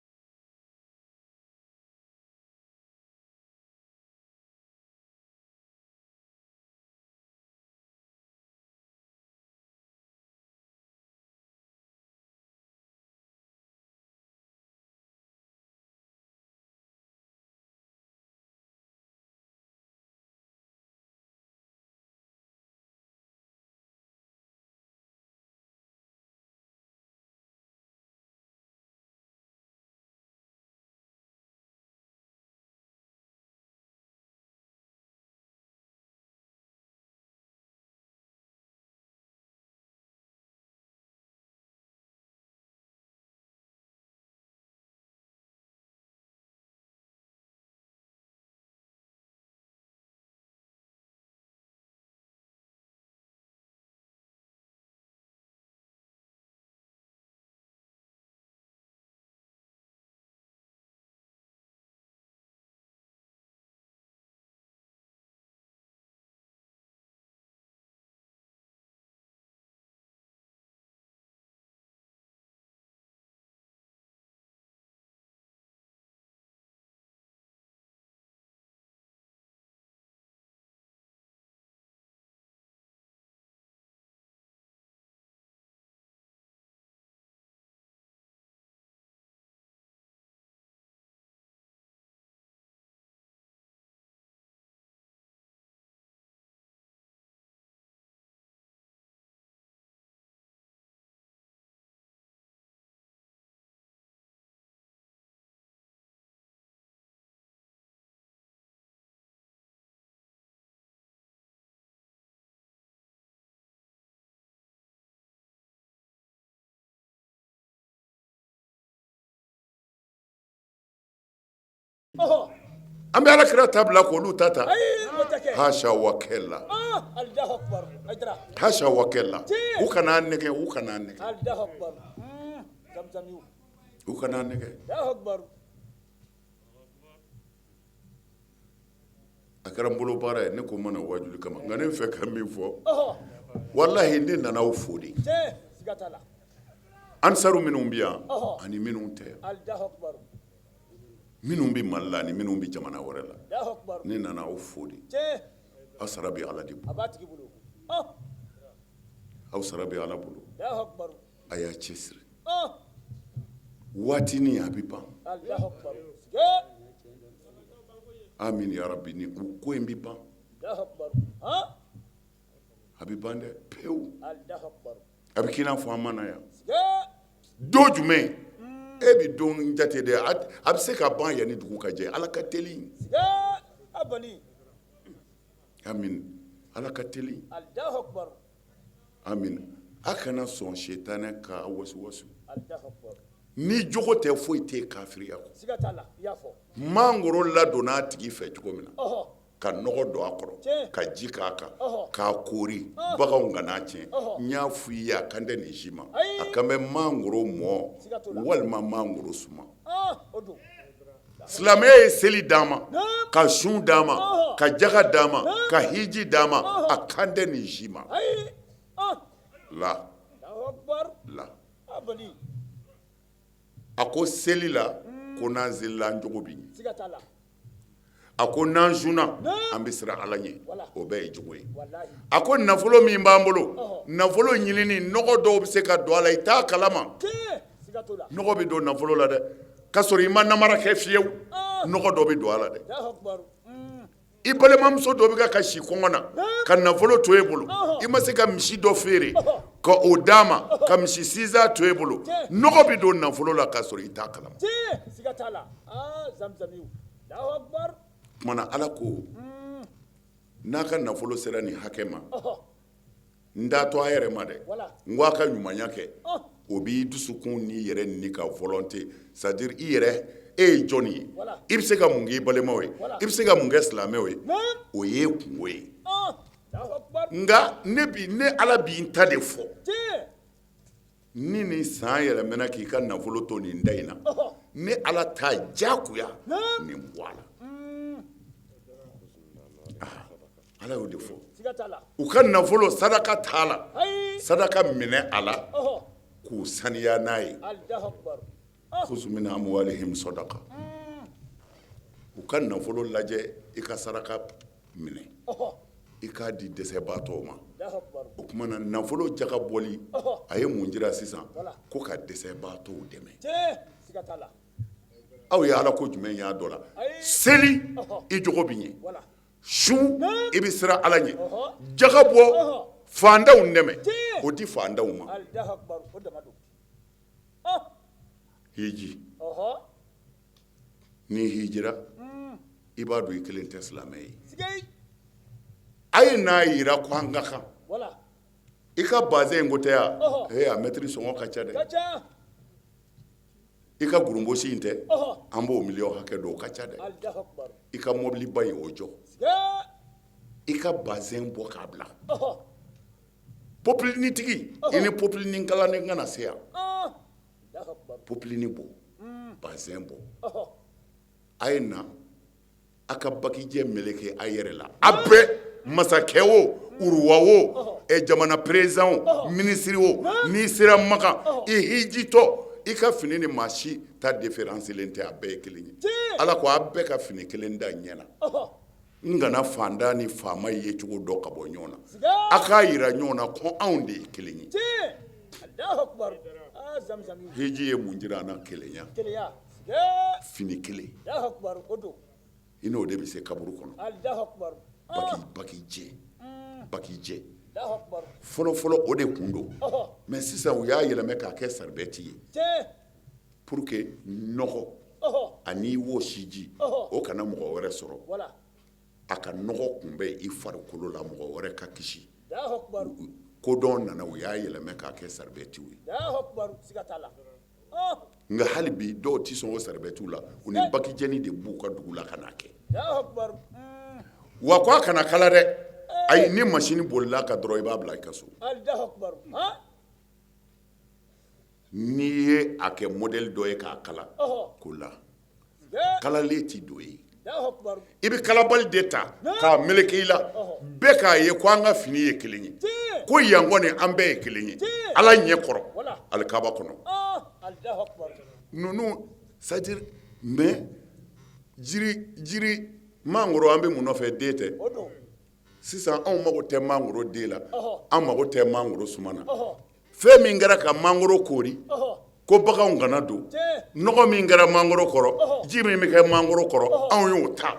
An bɛ ala kira ta bila k'olu ta ta. Hasha wa kɛla, hasha wa kɛla. U kana nɛgɛ, u kana nɛgɛ, u kana nɛgɛ. A kɛra n bolo baara ye. Ne ko n mana wajuli kama, nka ne fɛ ka min fɔ, walahi, ne nana aw fo de, ansaru minnu bɛ yan ani minnu tɛ yan, minnu bɛ Mali la ani minnu bɛ jamana wɛrɛ la, ne nana aw fo de. Aw sara bɛ Ala de bolo, aw sara bɛ Ala bolo. A y'a cɛsiri, waatinin a bɛ ban. Amin ya rabbi. Ni ko in bɛ ban, a bɛ ban dɛ pewu. A bɛ k'i n'a fɔ an ma na yan don jumɛn. E bɛ don jate de, a bɛ se ka ban yanni dugu ka jɛ. Ala ka teli, amin. Ala ka teli, amin. A kana sɔn sitanɛ ka wasu wasu. Ni jogo tɛ, foyi tɛ kafiriya kɔ. Mangoro ladonna a tigi fɛ cogo min na. Ka nɔgɔ don a kɔrɔ, ka ji k'a kan, k'a koori, baganw kan'a tiɲɛ. N y'a fɔ i ye, a kan tɛ nin si ma, a kan bɛ mangoro mɔ walima mangoro suma. Silamɛya ye seli d'an ma, ka sun d'an ma, ka jaga d'an ma, ka hiji d'an ma, a kan tɛ nin si ma. La la, a ko seli la, ko n'an selila, an jogo bɛ ɲɛ. A ko n'an sunna, an bɛ siran Ala ɲɛ, o bɛɛ ye jogo ye. A ko nafolo min b'an bolo, nafolo ɲinini, nɔgɔ dɔw bɛ se ka don a la, i t'a kalama. Nɔgɔ bɛ don nafolo la dɛ, ka sɔrɔ i ma namara kɛ fiyewu. Nɔgɔ dɔ bɛ don a la dɛ. I balimamuso dɔ bɛ ka si kɔngɔ na, ka nafolo to e bolo, i ma se ka misi dɔ feere ka o d'a ma, ka misi sinsan to e bolo. Nɔgɔ bɛ don nafolo la ka sɔrɔ i t'a kalama. Kumana, Ala ko n'a ka nafolo sera nin hakɛ ma, n t'a to a yɛrɛ ma dɛ, n ko a ka ɲumanya kɛ. O b'i dusukun n'i yɛrɛ ni ka volonté, c'est à dire i yɛrɛ, e ye jɔn ye, i bɛ se ka mun k'i balimaw ye, i bɛ se ka mun kɛ silamɛw ye, o ye kungo ye. Nka ne bi, ne Ala bi n ta de fɔ. Ni nin san yɛlɛmɛna k'i ka nafolo to nin da in na, ne Ala ta diyagoya nin bɔ a la. Ala y'o de fɔ. U ka nafolo, sadaka t'a la, sadaka minɛ a la k'u saniya n'a ye. Khuz min amwalihim sadaka. U ka nafolo lajɛ, i ka saraka minɛ, i k'a di dɛsɛbaatɔw ma. O tuma na, nafolo jaga bɔli, a ye mun jira sisan? Ko ka dɛsɛbaatɔw dɛmɛ. Aw ye Ala ko jumɛn y'a dɔ la? Seli, i jogo bɛ ɲɛ. Sun, i bɛ siran Ala ɲɛ. Jaga bɔ, fantanw dɛmɛ, o di fantanw ma. Hiji, n'i hijira, i b'a dɔn i kelen tɛ silamɛ ye. A ye n'a jira ko an ka kan. I ka bazɛn in ko tɛ yan, a mɛtiri sɔngɔ ka ca dɛ. I ka gurunbosi in tɛ, an b'o miliyɔn hakɛ dɔn, o ka ca dɛ. I ka mɔbiliba in, o jɔ, i ka bazɛn bɔ k'a bila. Popilinitigi, i ni popilini kalannen kana se yan. Popilini bɔ, bazɛn bɔ, a ye na a ka bakijɛ meleke a yɛrɛ la. A bɛɛ, masakɛ o, roi o, jamana président o, minisiri o, n'i sera Makan, i hijitɔ, i ka fini ni maa si ta différence len tɛ, a bɛɛ ye kelen ye. Ala ko a bɛɛ ka fini kelen da ɲɛ na. N kana fantan ni faama ye cogo dɔ ka bɔ ɲɔgɔn na. A k'a jira ɲɔgɔn na ko anw de ye kelen ye. Hiji ye mun jira an na? Kelenya. Fini kelen, i n'o de bɛ se kaburu kɔnɔ. Baki jɛ, baki jɛ, fɔlɔ fɔlɔ o de kun don, mais sisan u y'a yɛlɛmɛ k'a kɛ saribɛti ye pour que nɔgɔ ani wɔsiji, o kana mɔgɔ wɛrɛ sɔrɔ. A ka nɔgɔ kunbɛn i farikolo la, mɔgɔ wɛrɛ ka kisi. Kodɔn nana, u y'a yɛlɛmɛ k'a kɛ saribɛtiw ye. Nka hali bi dɔw tɛ sɔn o saribɛtiw la, u ni bakijɛni de b'u ka dugu la ka n'a kɛ. Wa ko a kana kala dɛ, ayi, ni masini bolila ka dɔrɔn, i b'a bila i ka so. N'i ye a kɛ modèle dɔ ye k'a kala, ko la kalalen tɛ don ye. I bɛ kalabali de ta k'a meleke i la, bɛɛ k'a ye ko an ka fini ye kelen ye, ko yan kɔni an bɛɛ ye kelen ye Ala ɲɛ kɔrɔ alikaba kɔnɔ. Ninnu, c'est à dire, mais jiri jiri mangoro, an bɛ mun nɔfɛ? Den tɛ. Sisan anw mago tɛ mangoro den la, an mago tɛ mangoro suma na. Fɛn min kɛra ka mangoro koori ko baganw kana don, nɔgɔ min kɛra mangoro kɔrɔ, ji min bɛ kɛ mangoro kɔrɔ, anw y'o ta.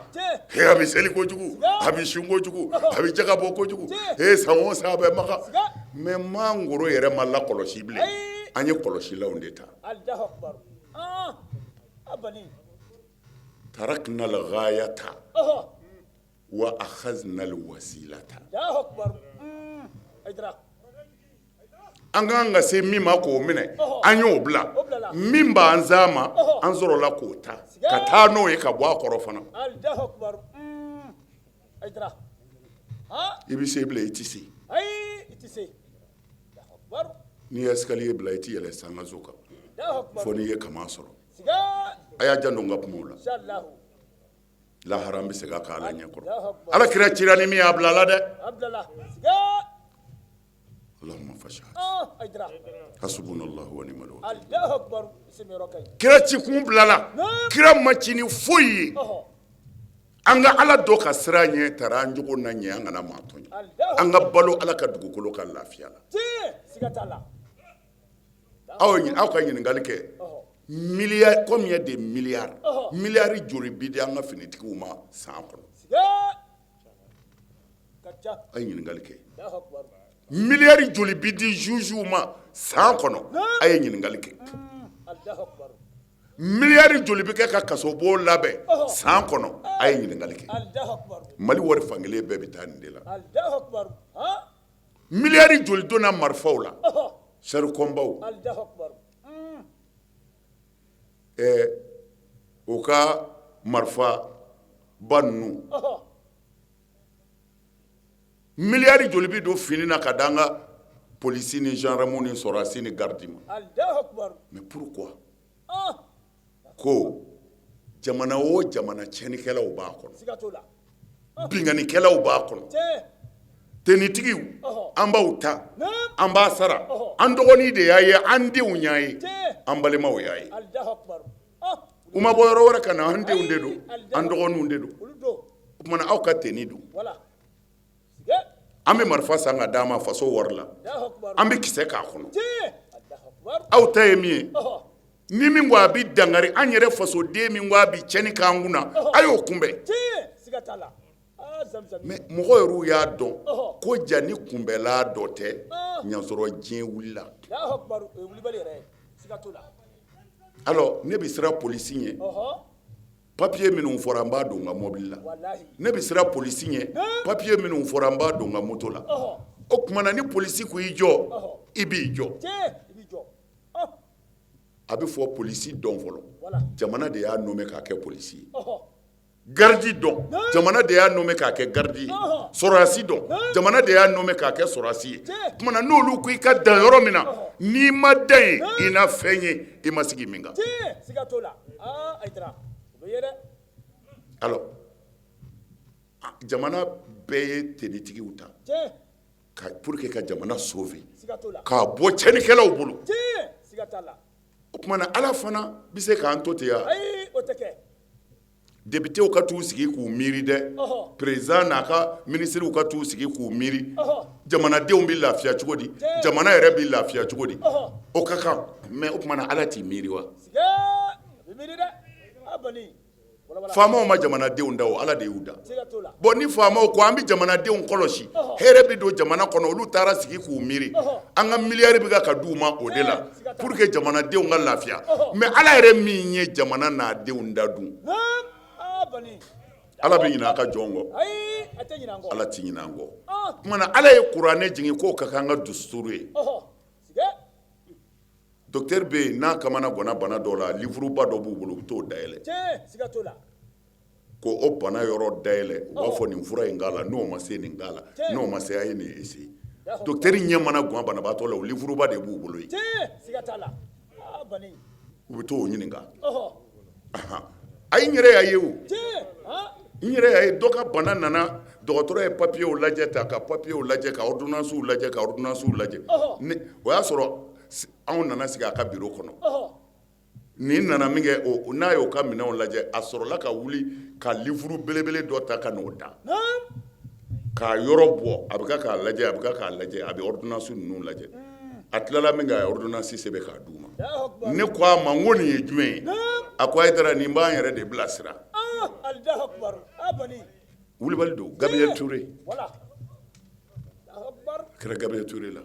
He, a bɛ seli kojugu, a bɛ sun kojugu, a bɛ jaga bɔ kojugu, he, san o san a bɛ Makan. Mais mangoro yɛrɛ ma lakɔlɔsi bilen, an ye kɔlɔsilanw de ta. Tarakna al-ghayata wa akhazna al-wasilata. An ka kan ka se min ma k'o minɛ, an y'o bila. Min b'an s'a ma, an sɔrɔla k'o ta ka taa n'o ye ka bɔ a kɔrɔ fana. I bɛ se bilen, i tɛ se. N'i ye escalier bila, i tɛ yɛlɛ sankanso kan fo n'i ye kaman sɔrɔ. A y'a janto n ka kumaw la. Lahara an bɛ segin a kan Ala ɲɛkɔrɔ. Ala kira cira ni min y'a bila la dɛ. Allahumma fashhad. Hasbunallahu wa ni'mal wakil. Kira ci kun bilala, kira ma ci ni foyi ye. An ka Ala dɔn ka siran ɲɛ tara an jogo na ɲɛ, an kana maa tɔɲɔ, an ka balo Ala ka dugukolo ka lafiya la. Aw ka ɲininkali kɛ, milliard, combien de milliards, miliyari joli bi di an ka finitigiw ma san kɔnɔ? A ye ɲininkali kɛ, miliyari joli bi di jugew ma san kɔnɔ? A ye ɲininkali kɛ, miliyari joli bɛ kɛ ka kasobon labɛn san kɔnɔ? A ye ɲininkali kɛ. Mali wari fankelen bɛɛ bɛ taa nin de la. Miliyari joli donna marifaw la, char combatw, ɛɛ u ka marifa ba ninnu? Miliyari joli bɛ don fini na ka da an ka polisi ni gendarme ni sɔrɔdasi ni garidi ma? Mais pourquoi? Ko jamana o jamana, tiɲɛnikɛlaw b'a kɔnɔ, binkannikɛlaw b'a kɔnɔ, tenitigiw an b'aw ta, an b'a sara. An dɔgɔnin de y'a ye, an denw y'a ye, an balimaw y'a ye. U ma bɔ yɔrɔ wɛrɛ ka na, an denw de don, an dɔgɔninw de don. O tuma aw ka tenue don, an bɛ marifa san ka d'a ma faso wari la, an bɛ kisɛ k'a kɔnɔ. Aw ta ye min ye, ni min ko a bɛ dankari an yɛrɛ fasoden, min ko a bɛ tiɲɛni k'an kunna, a y'o kunbɛn. Mais mɔgɔ yɛrɛw y'a dɔn ko ja ni kunbɛla dɔ tɛ ɲasɔrɔ diɲɛ wulila. Alors ne bɛ siran polisi ɲɛ, papier minnu fɔra, n b'a don n ka mobili la. Ne bɛ siran polisi ɲɛ, papier minnu fɔra, n b'a don n ka moto la. O tuma na, ni polisi ko i jɔ, i b'i jɔ. A bɛ fɔ polisi dɔn fɔlɔ, jamana de y'a nommé k'a kɛ polisi ye. Garidi dɔn, jamana de y'a nommé k'a kɛ garidi ye. Sɔrɔdasi dɔn, jamana de y'a nommé k'a kɛ sɔrɔdasi ye. O tuma na, n'olu ko i ka dan yɔrɔ min na, n'i ma dan yen, i na fɛn ye i ma sigi min kan. Alors jamana bɛɛ ye tenitigiw ta ka pour que ka jamana sauver k'a bɔ tiɲɛnikɛlaw bolo. O tuma na, Ala fana bɛ se k'an to ten yan? Députéw ka t'u sigi k'u miiri dɛ, président n'a ka ministres ka t'u sigi k'u miiri, jamanadenw bɛ lafiya cogo di, jamana yɛrɛ bɛ lafiya cogo di, o ka kan. Mais o tuma na, Ala t'i miiri wa? Faamaw ma jamanadenw da o, Ala de y'u da. Bon, ni faamaw ko an bɛ jamanadenw kɔlɔsi, hɛrɛ bɛ don jamana kɔnɔ, olu taara sigi k'u miiri, an ka miliyari bɛ ka d'u ma o de la pour que jamanadenw ka lafiya. Mais Ala yɛrɛ min ye jamana n'a denw da dun, Ala bɛ ɲinɛ a ka jɔn kɔ? Ala tɛ ɲinɛ an kɔ. O tuma na, Ala ye kuranɛ jigin k'o ka kɛ an ka dusuturu ye. Docteur bɛ yen, n'a kamana ganna bana dɔw la, livre ba dɔ b'u bolo, u bɛ t'o dayɛlɛ ko o bana yɔrɔ dayɛlɛ, u b'a fɔ nin fura in k'a la, n'o ma se, nin k'a la, n'o ma se, a ye nin essayer. Docteur ɲɛ mana gan banabaatɔ la, o livre ba de b'u bolo yen, u bɛ t'o ɲininka. A ye n yɛrɛ y'a ye o, n yɛrɛ y'a ye, dɔ ka bana nana, dɔgɔtɔrɔ ye papiyew lajɛ ta, ka papiyew lajɛ, ka ordonnancew lajɛ, ka ordonnancew lajɛ. O y'a sɔrɔ anw nana sigi a ka bureau kɔnɔ. Nin nana min kɛ, n'a y'o ka minɛnw lajɛ, a sɔrɔla ka wuli ka livre belebele dɔ ta ka n'o da k'a yɔrɔ bɔ. A bɛ k'a lajɛ, a bɛ k'a lajɛ, a bɛ ordonnance ninnu lajɛ. A tilala min kɛ, a ye ordonnance sɛbɛn k'a d'u ma. Ne ko a ma, n ko nin ye jumɛn ye? A ko Hayidara, nin b'an yɛrɛ de bilasira. Wulibali don, Gabriel Touré kɛra Gabriel Touré la,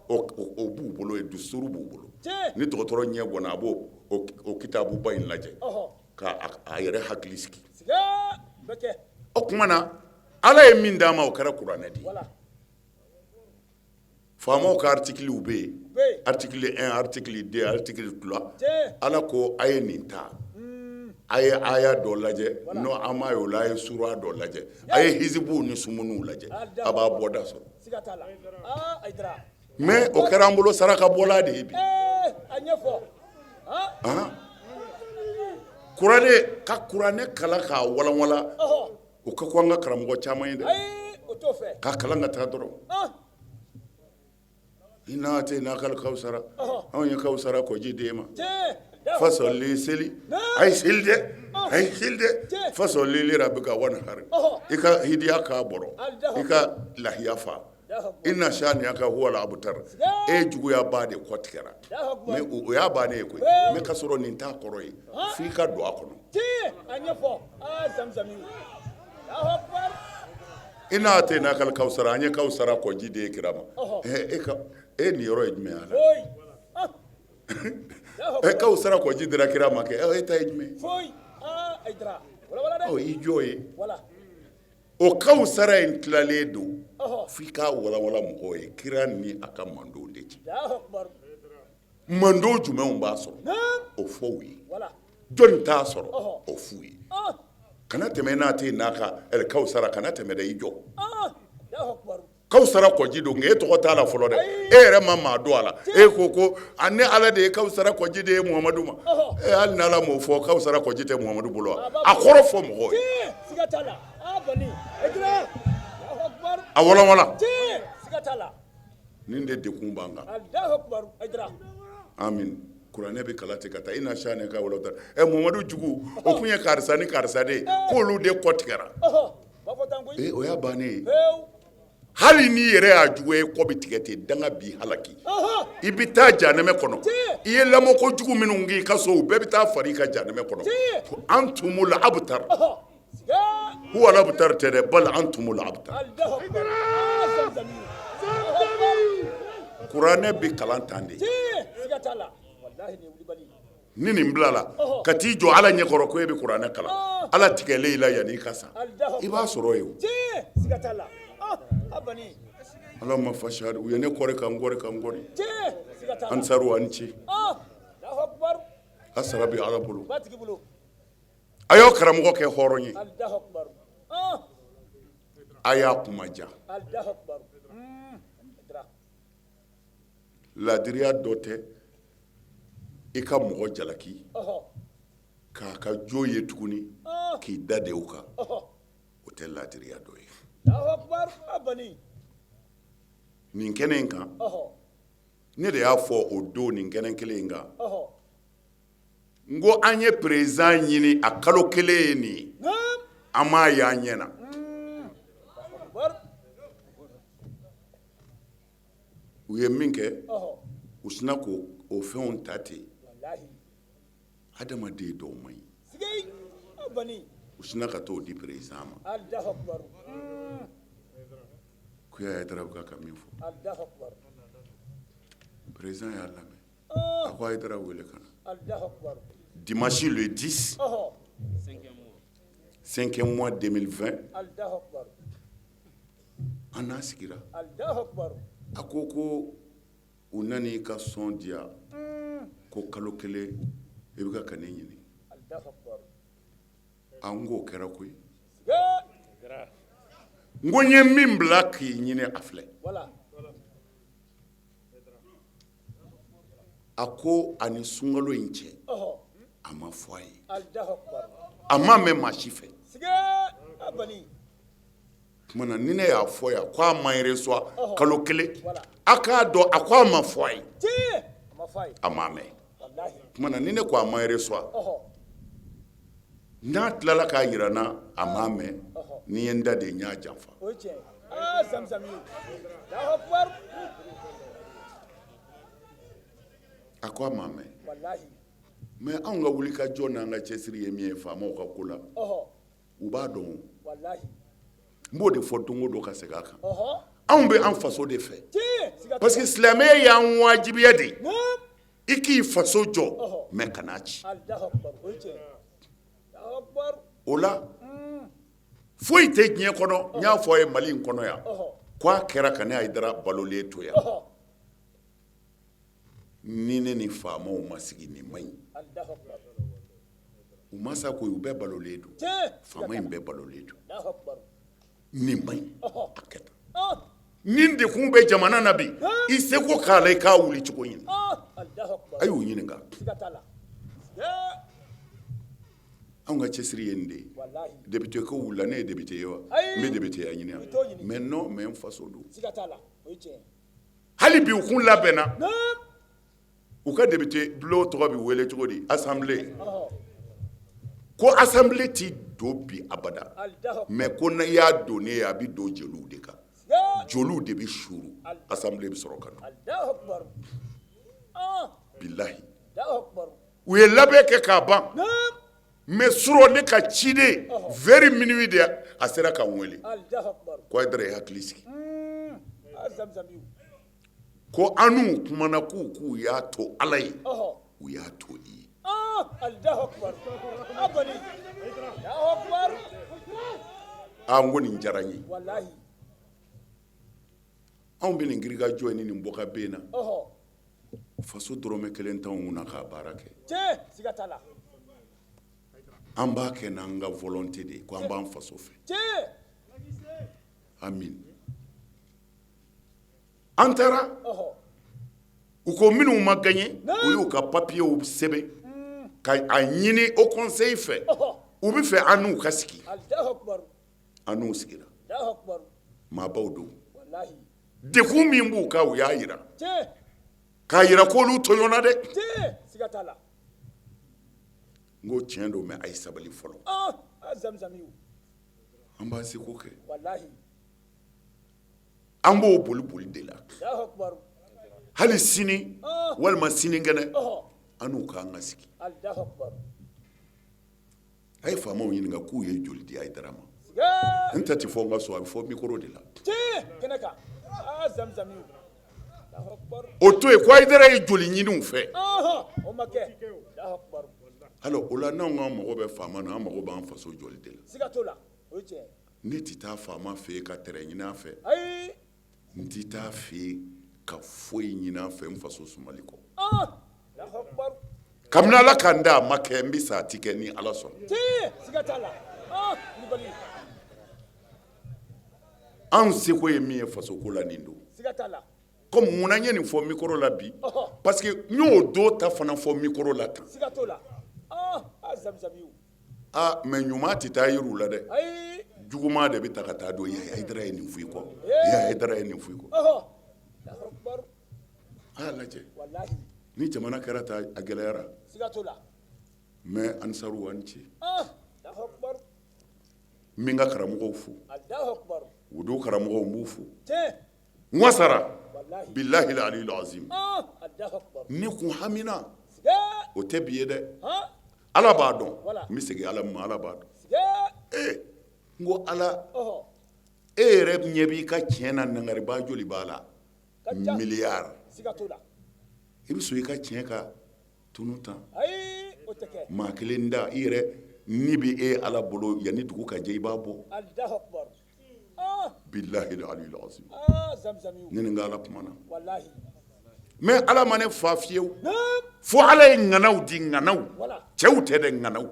o b'u bolo yen, dusuturu b'u bolo. Ni dɔgɔtɔrɔ ɲɛ gwanna, a b'o o kitabuba in lajɛ ka a yɛrɛ hakili sigi. O tuma na, Ala ye min d'a ma, o kɛra kuranɛ de ye. Faamaw ka articles bɛ yen, article 1, article 2, article 3. Ala ko a ye nin ta. A ye aya dɔ lajɛ, n'o an m'a ye o la, a ye sura dɔ lajɛ, a ye hizibuw ni sumunuw lajɛ, a b'a bɔda sɔrɔ. Mais o kɛra an bolo saraka bɔla de ye bi. Kuranɛ ka kuranɛ kalan k'a walanwalan, o ka go an ka karamɔgɔ caman ye dɛ. K'a kalan ka taa dɔrɔn, inna atainakal kawsara, anw ye kawsara kɔji d'e ma, fasɔli seli, a ye seli dɛ, a ye seli dɛ, fasɔli lirabika wanhari, i ka hidiya k'a bɔrɔ, i ka lahiya fa, inna saniyaka huwal abutar, e juguyaba de kɔ tigɛra. Mais o y'a bannen ye koyi. Mais ka sɔrɔ nin t'a kɔrɔ ye, f'i ka don a kɔnɔ. Inna atainakal kawsara, an ye kawsara kɔji d'e kira ma. E ka e nin yɔrɔ ye jumɛn ye ala? E kawsara kɔji dira kira ma kɛ, e ta ye jumɛn? Ɔ, i jɔ ye o kawsara in tilalen don, f'i k'a walanwalan mɔgɔw ye. Kira ni a ka mandenw de cɛ, manden jumɛnw b'a sɔrɔ, o fɔ u ye. Jɔnni t'a sɔrɔ, o f'u ye. Kana tɛmɛ inna atainaka kawsara, kana tɛmɛ dɛ, i jɔ. Kawsara kɔji don, nka e tɔgɔ t'a la fɔlɔ dɛ, e yɛrɛ ma maa don a la. E ko ko ne Ala de ye kawsara kɔji d'e Muhamadu ma. E hali ni Ala m'o fɔ, kawsara kɔji tɛ Muhamadu bolo wa? A kɔrɔ fɔ mɔgɔw ye, a walanwalan. Nin de degun b'an kan. Amin. Kuranɛ bɛ kalan ten ka taa, inna saniyaka huwal abtar. Ɛ, Muhamadu jugu, o tun ye karisa ni karisa de ye, k'olu de kɔ tigɛra. Ee, o y'a bannen ye. Hali n'i yɛrɛ y'a jugu ye, kɔ bɛ tigɛ ten, danga b'i halaki, i bɛ taa janɛmɛ kɔnɔ. I ye lamɔko jugu minnu k'i ka so, u bɛɛ bɛ taa fara i ka janɛmɛ kɔnɔ. Antumul abtar, huwal abtar tɛ dɛ, bal antumul abtar. Kuranɛ bɛ kalan tan de. Ni nin bilala ka t'i jɔ Ala ɲɛkɔrɔ ko e bɛ kuranɛ kalan, Ala tigɛlen i la yanni i ka sa, i b'a sɔrɔ yen. Ala ma fashadu, u ye ne kɔri ka n kɔri ka n kɔri. Ansaru, a ni ce. A sara bɛ Ala bolo. A y'aw karamɔgɔ kɛ hɔrɔn ye, a y'a kuma diya. Ladiriya dɔ tɛ i ka mɔgɔ jalaki k'a ka jo ye tuguni k'i da de o kan, o tɛ ladiriya dɔ ye. Nin kɛnɛ in kan, ne de y'a fɔ o don nin kɛnɛ kelen in kan, n ko an ye président ɲini a kalo kelen ye nin ye, an m'a y'an ɲɛ na. U ye min kɛ, u sinna k'o o fɛnw ta ten. Adamaden dɔw man ɲi, u sinna ka t'o di président ma. Ko Hayidara bɛ ka min fɔ, président y'a lamɛn, a ko Hayidara wele ka na. Dimanche le 10 5e mois 2020, an n'a sigira. A ko ko u nana i ka sɔn diya ko kalo kelen i bɛ ka ne ɲini. An k'o kɛra koyi. N ko n ye min bila k'i ɲini, a filɛ. A ko a ni sunkalo in cɛ, a ma fɔ a ye, a ma mɛn maa si fɛ. Tuma na ni ne y'a fɔ yan ko a ma reçoit kalo kelen, a k'a dɔn a ko a ma fɔ a ye, a ma mɛn. Tuma na ni ne ko a ma reçoit, n'a tilala k'a jira n na a ma mɛn, ni ye n da de n y'a janfa. A ko a ma mɛn. Mais anw ka wuli ka jɔ n'an ka cɛsiri ye min ye faamaw ka ko la, u b'a dɔn. N b'o de fɔ don o don ka segin a kan. Anw bɛ an faso de fɛ, parce que silamɛya y'an wajibiya de i k'i faso jɔ, mais kan'a ci. O la foyi tɛ diɲɛ kɔnɔ, n y'a fɔ a ye Mali in kɔnɔ yan ko a kɛra ka ne Hayidara balolen to yan, ni ne ni faamaw ma sigi, nin man ɲi. U ma sa koyi, u bɛɛ balolen don. Faama in bɛɛ balolen don. Nin man ɲi, a kɛ tan. Ni degun bɛ jamana na bi, i seko k'a la, i k'a wuli cogo ɲini. A y'u ɲininka. Anw ka cɛsiri ye nin de ye. Député ko wulila, ne ye député ye wa? N bɛ député ya ɲini wa? Mais non, mais n faso don. Hali bi u kun labɛnna u ka député bulon tɔgɔ bɛ wele cogo di? Assemblée. Ko assemblée ti don bi abada, mais ko n'i y'a don ne ye, a bɛ don jeliw de kan. Joliw de bɛ suuru, assemblée bɛ sɔrɔ ka don. Bilahi, u ye labɛn kɛ k'a ban. Mais surɔ, ne ka ciden, vers minuit de, a sera ka n wele ko Hayidara ye hakili sigi, ko an n'u kumana, k'u y'a to Ala ye, u y'a to i ye. Aa, n ko nin diyara n ye. Anw bɛ nin girikajɔ in ni nin bɔ ka ben na, faso dɔrɔmɛ kelen t'anw kunna k'a baara kɛ. An b'a kɛ n'an ka volonté de ye, ko an b'an faso fɛ. Amin. An taara, u ko minnu ma gagné, u y'u ka papiyew sɛbɛn ka a ɲini haut conseil fɛ, u bɛ fɛ an n'u ka sigi. An n'u sigira, maabaw don. Degun min b'u kan, u y'a jira, k'a jira k'olu tɔɲɔna dɛ. N ko tiɲɛ don, mais a ye sabali fɔlɔ, an b'an seko kɛ. An b'o boli boli de la hali sini walima sinikɛnɛ, an n'u k'an ka sigi. A ye faamaw ɲininka k'u ye joli di Hayidara ma. N ta tɛ fɔ n ka so, a bɛ fɔ micro de la. O to yen, ko Hayidara ye joli ɲini u fɛ. Alors o la, n'anw k'an mago bɛ faama na, an mago b'an faso joli de la. Ne tɛ taa faama fɛ yen ka tɛrɛ ɲini a fɛ, n tɛ taa fɛ yen ka foyi ɲini a fɛ n faso sumali kɔ. Kabini Ala ka n da, a ma kɛ, n bɛ sa, a tɛ kɛ ni Ala sɔnna. Anw seko ye min ye fasoko la, nin don. Comme munna n ye nin fɔ micro la bi? Parce que n y'o don ta fana fɔ micro la tan. Aa, mais ɲuman tɛ taa yir'u la dɛ, juguman de bɛ ta ka taa don. Hayidara ye nin fɔ i kɔ, Hayidara ye nin fɔ i kɔ. A y'a lajɛ ni jamana kɛra ta, a gɛlɛyara. Mais ansaru, a ni ce. N bɛ n ka karamɔgɔw fo, wudu karamɔgɔw, n b'u fo. N wasara, bilahi aliyul azim. Ne kun hamina, o tɛ bi ye dɛ, Ala b'a dɔn. N bɛ segin Ala ma, Ala b'a dɔn. Ee, n ko Ala, e yɛrɛ ɲɛ b'i ka tiɲɛ na, nangariba joli b'a la? Miliyari. I bɛ sɔn i ka tiɲɛ ka tunu tan maa kelen da? I yɛrɛ ni bɛ e Ala bolo, yanni dugu ka jɛ, i b'a bɔ. Bilahi aliyul azim, ne ni n ka Ala kumana, mais Ala ma ne fa fiyewu fo Ala ye ŋanaw di. Ŋanaw, cɛw tɛ dɛ, ŋanaw.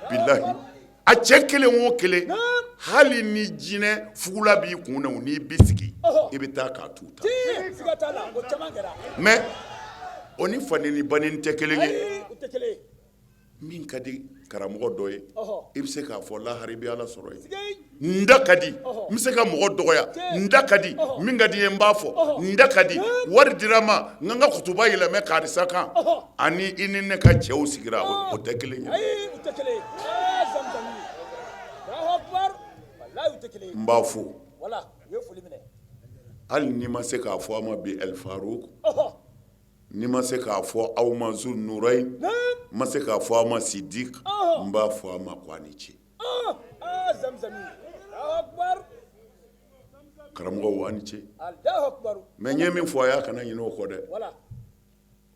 Bilahi, a cɛ kelen o kelen, hali ni jinɛ fugula b'i kun na, n'i bɛ sigi, i bɛ taa k'a t'u ta. Mais o ni faneni baneni tɛ kelen ye. Min ka di karamɔgɔ dɔ ye, i bɛ se k'a fɔ lahara i bɛ Ala sɔrɔ yen. N da ka di, n bɛ se ka mɔgɔ dɔgɔya, n da ka di, min ka di n ye n b'a fɔ, n da ka di. Wari dira n ma, n ka n ka kutuba yɛlɛmɛ karisa kan, ani i ni ne ka cɛw sigira, o tɛ kelen ye. N b'a fo, hali n'i ma se k'a fɔ a ma bi El Farouk, N'i ma se k'a fɔ aw ma Zunurayi, ma se k'a fɔ aw ma Sidik, n b'a fɔ a ma ko a ni ce. Karamɔgɔw, a ni ce. Mais n ye min fɔ a y'a kana ɲinɛ o kɔ dɛ.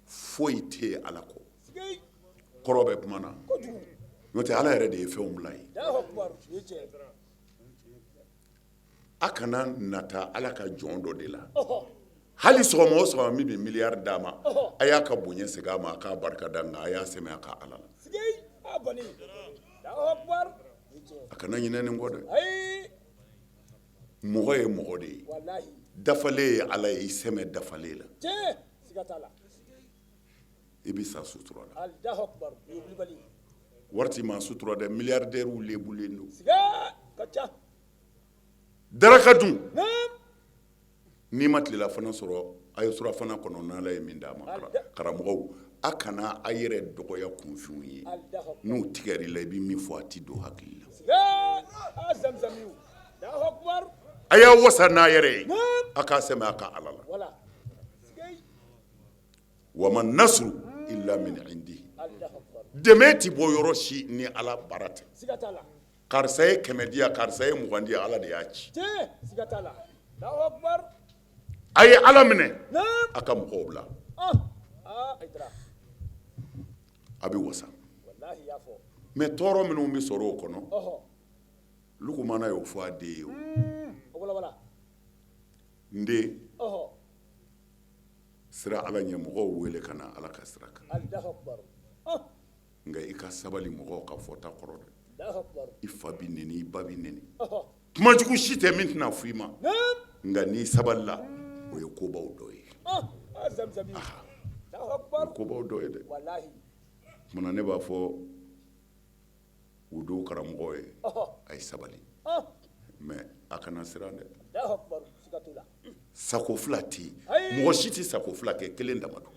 Foyi tɛ yen Ala kɔ. Kɔrɔ bɛ kuma na. N'o tɛ, Ala yɛrɛ de ye fɛnw bila yen. A kana nata Ala ka jɔn dɔ de la. Hali sɔgɔma o sɔgɔma min bɛ miliyari d'a ma, a y'a ka bonya segin a ma, a k'a barika da, nka a y'a sɛmɛ a ka Ala la. A kana ɲinɛ nin kɔ dɛ. Mɔgɔ ye mɔgɔ de ye, dafalen ye Ala ye, i sɛmɛ dafalen la, i bɛ sa sutura la. Wari ti maa sutura dɛ, milliardaires lebulen don. Daraka dun, n'i ma tilelafana sɔrɔ, a ye surafana kɔnɔ n'Ala ye min d'a ma. Karamɔgɔw, a kana a yɛrɛ dɔgɔya kunfinw ye. N'u tigɛr'i la, i bɛ min fɔ, a ti don hakili la. A y'a wasa n'a yɛrɛ ye, a k'a sɛmɛ a ka Ala la. Wama nasuru illa min indi, dɛmɛ ti bɔ yɔrɔ si ni Ala baara tɛ. Karisa ye 100 di yan, karisa ye 20 di yan, Ala de y'a ci. A ye Ala minɛ, a ka mɔgɔw bila, a bɛ wasa. Mais tɔɔrɔ minnu bɛ sɔrɔ o kɔnɔ, Lukumana y'o fɔ a den ye. O n den, siran Ala ɲɛ, mɔgɔw wele ka na Ala ka sira kan. Nka i ka sabali mɔgɔw ka fɔta kɔrɔ dɛ. I fa b'i neni, i ba b'i neni, kumajugu si tɛ min tɛna fɔ i ma, nka n'i sabalila, o ye kobaw dɔ ye, o ye kobaw dɔ ye dɛ. Tuma ne b'a fɔ wudu karamɔgɔ ye, a ye sabali, mais a kana siran dɛ. Sako fila tɛ yen, mɔgɔ si tɛ sako fila kɛ, kelen dama don.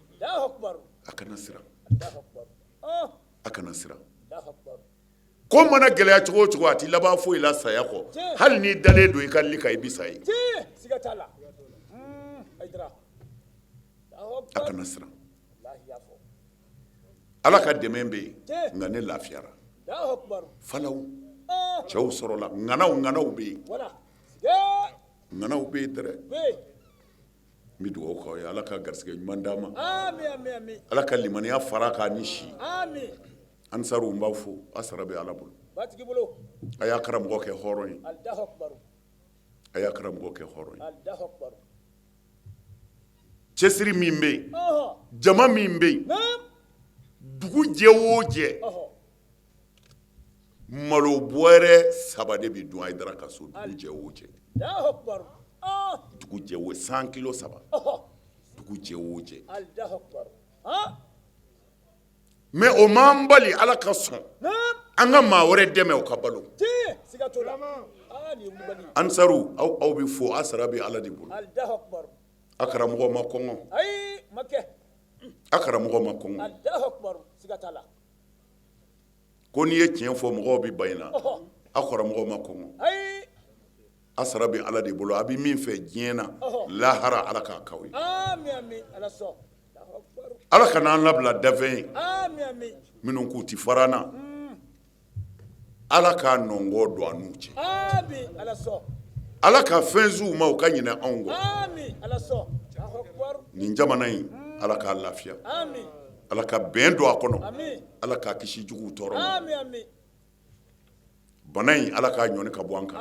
A kana siran, a kana siran. Ko mana gɛlɛya cogo o cogo, a tɛ laban foyi la saya kɔ. Hali n'i dalen don i ka lit kan, i bɛ sa yen. A kana siran, Ala ka dɛmɛ bɛ yen. Nka ne lafiyara falaw, cɛw sɔrɔla, ŋanaw ŋanaw bɛ yen, ŋanaw bɛ yen dɛrɛ. N bɛ dugawu k'aw ye, Ala ka garisɛgɛ ɲuman d'an ma, Ala ka limaniya fara k'a ni si. Ansaruw, n b'aw fo, a sara bɛ Ala bolo. A y'a karamɔgɔ kɛ hɔrɔn ye, a y'a karamɔgɔ kɛ hɔrɔn ye. Cɛsiri min bɛ yen, jama min bɛ yen, dugu jɛ o jɛ, malo bɔrɛ 3 de bɛ dun Hayidara ka so, dugu jɛ o jɛ, dugu jɛ o 100 kilo 3, dugu jɛ o jɛ. Mais o m'an bali Ala ka sɔn an ka maa wɛrɛ dɛmɛ o ka balo. Ansaru, aw aw bɛ fo, a sara bɛ Ala de bolo. A karamɔgɔ ma kɔngɔ, a karamɔgɔ ma kɔngɔ. Ko n'i ye tiɲɛ fɔ, mɔgɔw bɛ ban i la. A karamɔgɔ ma kɔngɔ, a sara bɛ Ala de bolo. A bɛ min fɛ diɲɛ na, lahara, Ala k'a k'aw ye. Ala kana an labila dafɛn ye minnu k'u tɛ fara an na. Ala k'a nɔngɔ don an n'u cɛ. Ala ka fɛn s'u ma, u ka ɲinɛ anw kɔ. Nin jamana in, Ala k'a lafiya, Ala ka bɛn don a kɔnɔ, Ala k'a kisi juguw tɔɔrɔ ma. Bana in, Ala k'a ɲɔni ka bɔ an kan.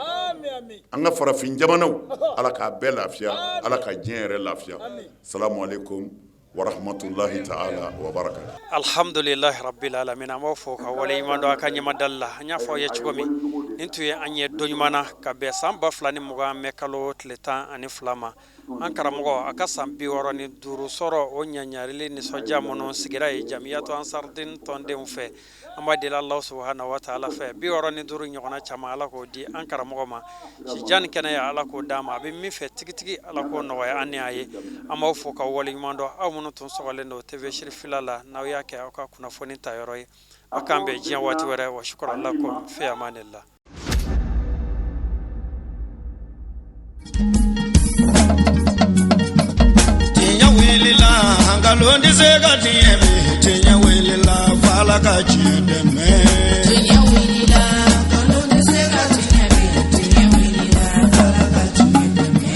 An ka farafin jamanaw, Ala k'a bɛɛ lafiya, Ala ka diɲɛ yɛrɛ lafiya. Salamu aleykum warahmatulahi taala wa barakatu. Alhamdulilahi rabbil alamin, an b'aw fo ka waleɲuman dɔn a ka ɲɛmadali la. An y'a fɔ aw ye cogo min, nin tun ye an ye don ɲuman na ka bɛn san 2020 mɛ kalo tile 12 ma. An karamɔgɔ a ka san 65 sɔrɔ, o ɲaɲarili nisɔndiya minnu sigira ye Jamiyatu Ansardine tɔndenw fɛ. An b'a deli Alahu subahana wa taala fɛ, 65 ɲɔgɔnna caman, Ala k'o di an karamɔgɔ ma. Sijan ni kɛnɛya, Ala k'o d'a ma. A bɛ min fɛ tigitigi, Ala k'o nɔgɔya an ni a ye. An b'aw fo k'aw waleɲuman dɔn, aw minnu tun sɔgɔlen don TV Sirifila la, n'aw y'a kɛ aw ka kunnafoni ta yɔrɔ ye. Aw k'an bɛn diɲɛ waati wɛrɛ. Wa shukran lakum fi amanillah. Tiɲɛ wulila, nkalon tɛ se ka tiɲɛ bi. Tiɲɛ wulila, f'Ala ka tiɲɛ dɛmɛ. Tiɲɛ wulila, nkalon tɛ se ka tiɲɛ bi. Tiɲɛ wulila, f'Ala ka tiɲɛ dɛmɛ.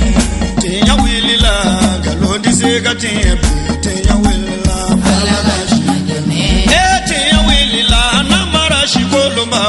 Tiɲɛ wulila, nkalon tɛ se ka tiɲɛ bi. Tiɲɛ wulila, f'Ala ka tiɲɛ dɛmɛ. E tiɲɛ wulila, namara si kolonba.